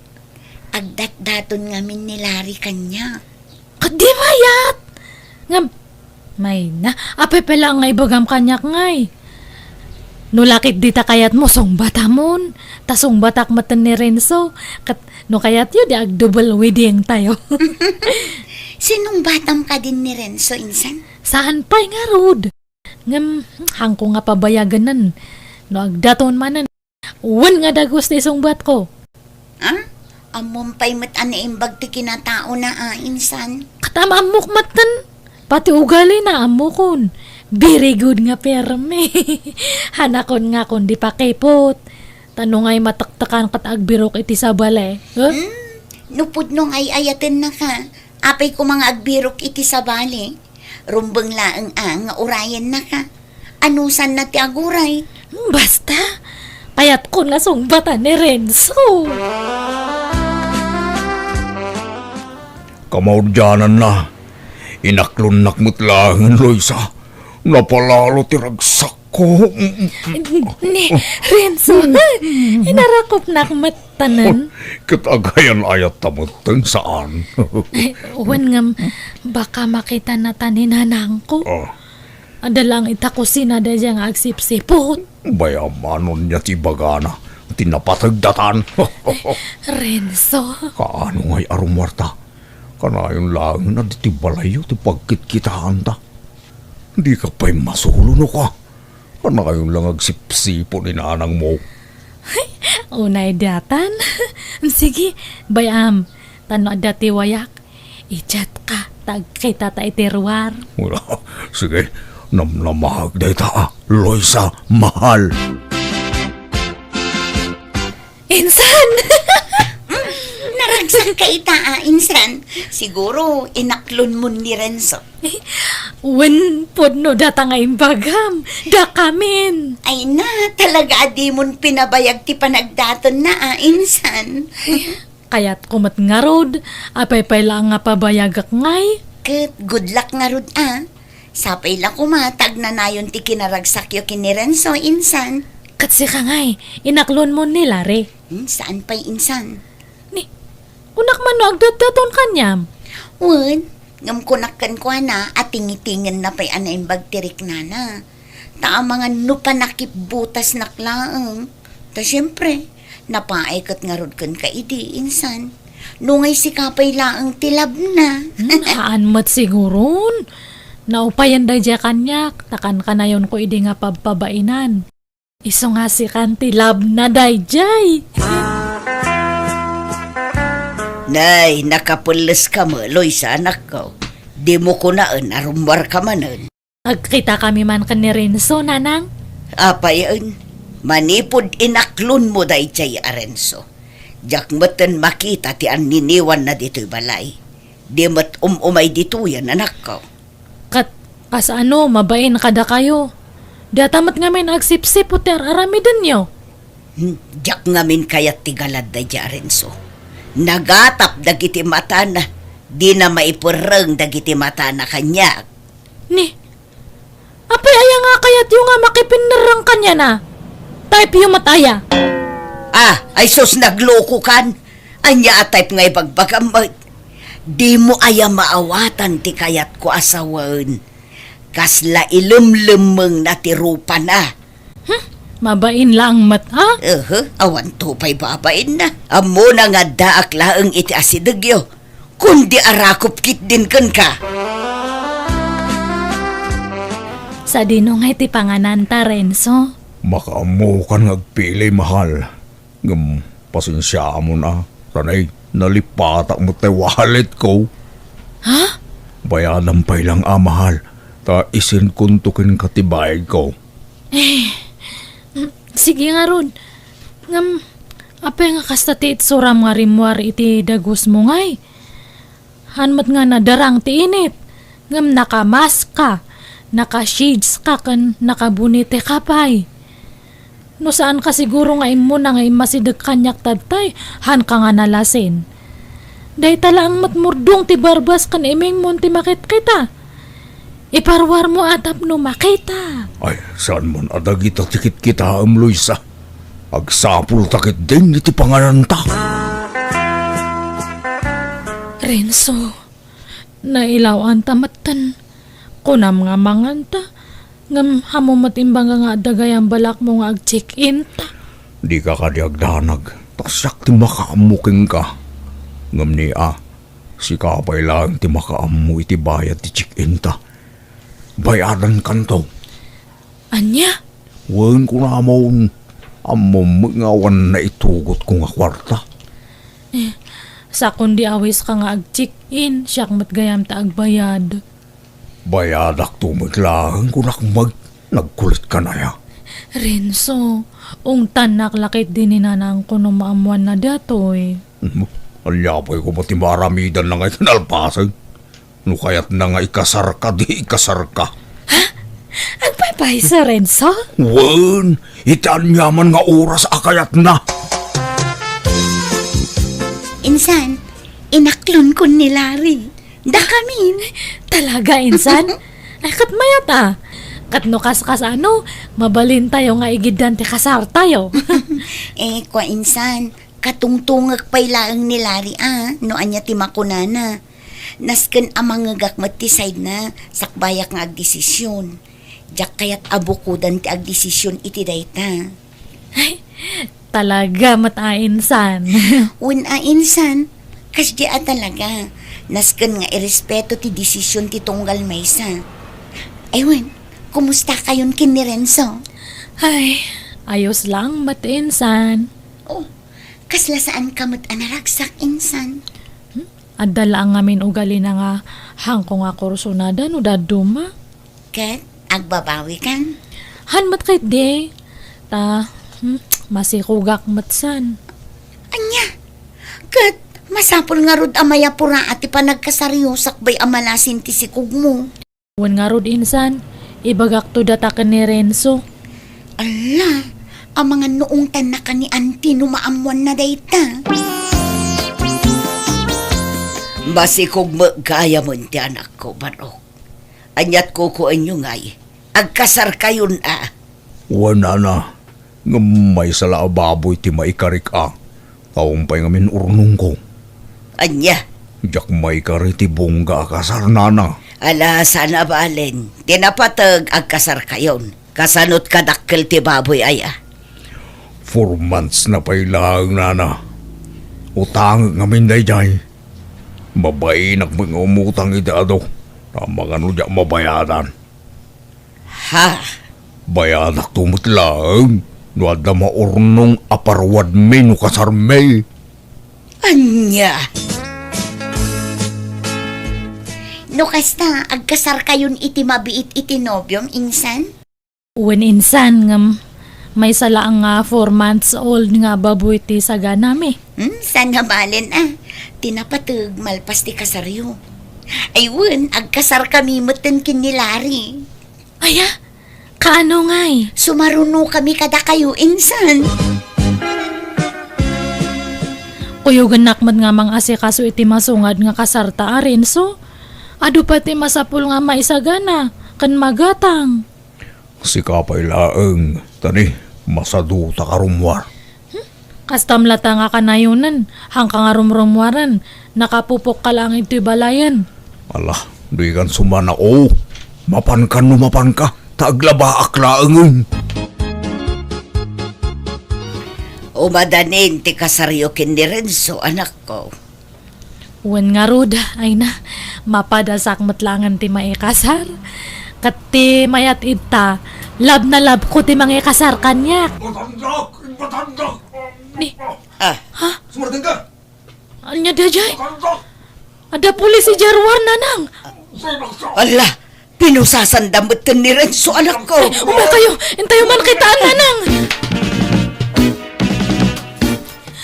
Agdatdaton ngamin ni Larry kaniak. Ket di mayat! Ngem, mayna, apay pay la nga ibagam kaniak ngay? No la ket dita kayatmo, sungbatamon. Ta sungbatak metten ni Renzo. Ket no kayatyo, di ag-double wedding tayo. Sinungbatam kadin ni Renzo, insan? Saan pay ngarud? Ngem, hangko nga pabayaganen. No agdaton manen, wen nga dagus ti sungbatko. Ah? Ammom pay met a naimbag ti kinataona a, insan? Ket am-ammok metten. Pati ugalina, ammokon. Very good nga permi. Hanakon nga kon di pakipot. Ta no ngay matektekan ket agbirok iti sabali. Huh? Hmm, no pudno nga ay-ayatennaka, apay koma nga agbirok iti sabali? Rumbeng laeng a nga urayennaka. Anusanna ti aguray? Hmm, basta. Kayatkon nga sungbatan ni Renzo. Kamaudiananna, inaklonnak met laengen, Loisa. Napalalo ti ragsakko. Ni, Renzo, inarakopnak met tanan. Ket agayan-ayatta metten, saan? Ay, wen ngem, baka makitana ta ni nanangko. Ah. Adda laeng ita kusina daydiay nga agsipsiput. Bay-am, ania ti ibagana ti napategdatan. Renzo. Kaano ngay a rummuarta? Kanayon laeng a ditoy balayyo ti pagkitkitaanta. Dika pay masulo no ka. Kanayon lang agsipsiput ni nanangmo. Unay daytan. Sige, bay-am. Ta no adda ti wayak, i-chat ka, ta agkita ta iti ruar. Wala. Sige, namnamaak dayta, a, Loisa, mahal. Insan! Hmm, naragsak ka ita, a, insan. Siguro, inaklon mo ni Renzo. Wen, pudno data nga imbagam. Dakamin. Ay na, talaga a dimon pinabayag ti panagdaton na, a, insan. Kayatko met ngarud, apay pay laeng nga pabayagak ngay? Ket good luck ngarud a. Sapay la koma ta agnanayon ti kinaragsakyo ken ni Renzo, insan. Ket sika ngay, inaklonmo ni Larry? Hmm, saan pay, insan? Ni, kunak man no agdatdaton kaniam? Wen, ngem kunak kenkuana a tingitingenna pay a naimbag ti riknana. Ta amangan no panakipbutasnak laeng. Ta siempre, napaay ket ngarud kenka idi, insan. No ngay sika pay laeng ti labna. Hmm, haan met siguron. Naupayen daydiay kaniak, ta kankanayonko idi nga pabpabainan. Isu nga sikan ti labna daydiay. Nay, nakapelleska met, Luisa, anakko. Dimo kunaen a rummuarka manen. Agkitakami man ken ni Renzo, nanang. Apayen, manipud inaklonmo daydiay a Renzo, diak metten makita ti anniniwanna ditoy balay. Di met um-umay ditoyen, anakko. Ket kasano, mabain kadakayo? Data met ngamin agsipsiput ti ar-aramidenyo. Hmm, diak ngamin kayat ti galad daydiay a Renzo. Nagatap dagiti matana, dina maiperreng dagiti matana kaniak. Ni, apay aya nga kayatyo nga makipinnerreng kaniana? Type-yo met aya? Ah, ay sus, naglokokan. Ania a type nga ibagbagam met? Dimo aya maawatan ti kayatko a sawen? Kasla ilemlemmengna ti rupana. Hmm, mabain laeng met a? Ehe, awanto pay babainna. Ammona nga addaak laeng iti asidegyo. Kundi arakop ketdin kenka. Sadino ngay ti pangananta, Renzo? Makaammokan nga agpili, mahal. Ngem pasensiaamon a, ta nay, nalipatak met ti walletko. Ha? Bayadam pay lang a, mahal, ta isendkonto kenka ti bayadko. Eh, mm, sige ngarud. Ngem, apay nga kasta ti itsuram nga rimmuar iti dagusmo ngay? Haan met nga nadarang ti init, ngem nakamask ka, naka-shades ka, ken nakabonete ka pay. No saan ka siguro nga immuna nga immasideg kaniak tattay, haan ka nga nalasin. Dayta laeng met murdong ti barbas ken imingmon ti makitkita. Iparuarmo a tapno makita. Ay, saan man a dagita ti kitkitaem, Luisa. Agsapulta ketdin iti pangananta. Renzo, nailaw-anta metten. Kunam nga manganta, ngem ammo met imbaga nga adda gayam balakmo nga ag-check-inta. Dika kadi agdanag, ta siak ti makaammo kenka. Ngem ni a, sika pay laeng ti makaammo iti bayad ti check-inta. Bayadankanto. Ania? Wen, kunamon, ammom met nga awan naitugotko nga kuarta. Eh, sakon di awiska nga ag-check-in, siak met gayam ta agbayad. Bayadakto met laeng, kunak met, nagkulitka aya? Renzo, ungtannak la ketdi ni nanangko no maammoanna datoy. Hmm, ania pay koma ti maaramidanna nga ikinalpasen? No kayatna nga ikasarka, di ikasarka. Ha? Agpaypayso, Renzo? Wen, iti aniaman nga oras a kayatna. Insan, inaklon kun ni Larry. Dakamin. Talaga, insan? Ay, ket mayat a. Ket no kaskasano, mabalintayo nga igiddan ti kasartayo. Eh, kua insan, katungtungek pay laeng ni Larry a, no ania ti makunana. Nasken a mangngegak met ti side na, sakbayak nga agdesisyon. Diak kayat a bukodan ti agdesisyon iti dayta. Ay, talaga met a insan. Wen a insan, kasdi a talaga. Nasken nga irespeto ti desisyon ti tunggal maysa. Ay wen, kumusta kayon ken ni Renzo? Ay, ayos lang met insan. Oh, kasla saan ka met a naragsak insan? Hmm? Adda laeng ngamin ugalina nga hangko nga kursonada no dadduma. Ket agbabawikan? Han met ketdi. Ta, hmm, masikogak met san. Ania? Ket masapul ngarud a mayapura ti panagkasaryo sakbay a malasin ti sikogmo. Wen ngarud insan, ibagakto data ken ni Renzo. Alla, amangan no ungtannaka ni Auntie no maammoanna dayta. Masikog met gayam ti anakko, manok. Ania't kukuenyo ngay? Agkasarkayon a. Wen, nana, ngem maysa la a baboy ti maikarik a. Awan pay ngamin urnongko. Ania? Diak maikari ti bungga a kasar, nana. Ala, saan a balen. Ti napateg, agkasarkayon. Kasano't kadakkel ti baboy aya? Four months na pay laeng, nana. Utangek ngamin daydiay. Mabainak met nga umutang iti adu. Amangan no diak mabayadan. Ha? Bayadakto met laeng no adda maurnong a parwadmi no kasarmi. Ania? No kasta, agkasarkayon iti mabiit iti nobiom, insan? Wen, insan, ngem maysa laeng nga four months old nga baboy ti saganami. Hmm, saan nga balen a? Ti napateg malpas ti kasaryo. Ay wen, agkasarkami metten ken ni Larry. Aya? Kaano ngay? Sumarunokami kadakayo, insan. Kuyogennak met nga mangasikaso iti masungad nga kasarta a, Renzo. Adu pay ti masapul nga maisagana ken magatang. Sika pay laeng, ta ni, masadutak a rummuar. Hmm? Kastam latta nga kanayonen, haanka nga rumrummuaren, nakapupokka laeng iti balayen. Ala, dikan sumana, o. Mapankan no mapanka, ta aglabaak laengen. Umadanin ti kasaryo ken ni Renzo, anakko. Wen ngarud, ay na, mapadasak met laengen ti maikasar. Ket ti mayat ita, love na love ko ti mangikasar kaniak. Ibatandak! Ibatandak! Ni, Ah, ha? Sumardeng ka! Ania daydiay? Ibatandak! Adda pulis idiay ruar, nanang. Ala, pinusasanda metten ni Renzo, anakko. Ay, umakayo, intayo man kitaan, nanang.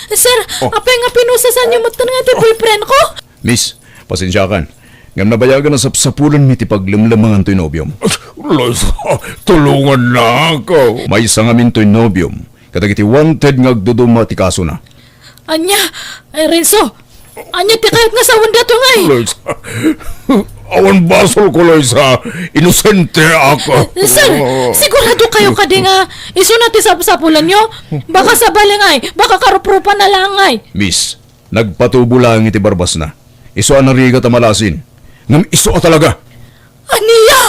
Sir, Oh. apay nga pinusasanyo metten nga ti boyfriend ko? Miss, pasensiakan. Ngem nabayagan a sapsapulenmi ti paglemlemangan toy nobiom. Loisa, tulongannak. Maysa ngamin toy nobiom kadagiti wanted nga agduduma ti kasona. Ania? Ay, Renzo, ania ti kayat nga sawen dato ngay? Loisa, awan basolko, Loisa. Inosente ako. Sir, sigurado kayo kadi nga isuna ti sapsapulanyo? Baka sabali ngay, baka karuprupan na lang ngay. Miss, nagpatubo laeng iti barbasna. Isu a narigat a malasin. Ngem isu a talaga. Ania?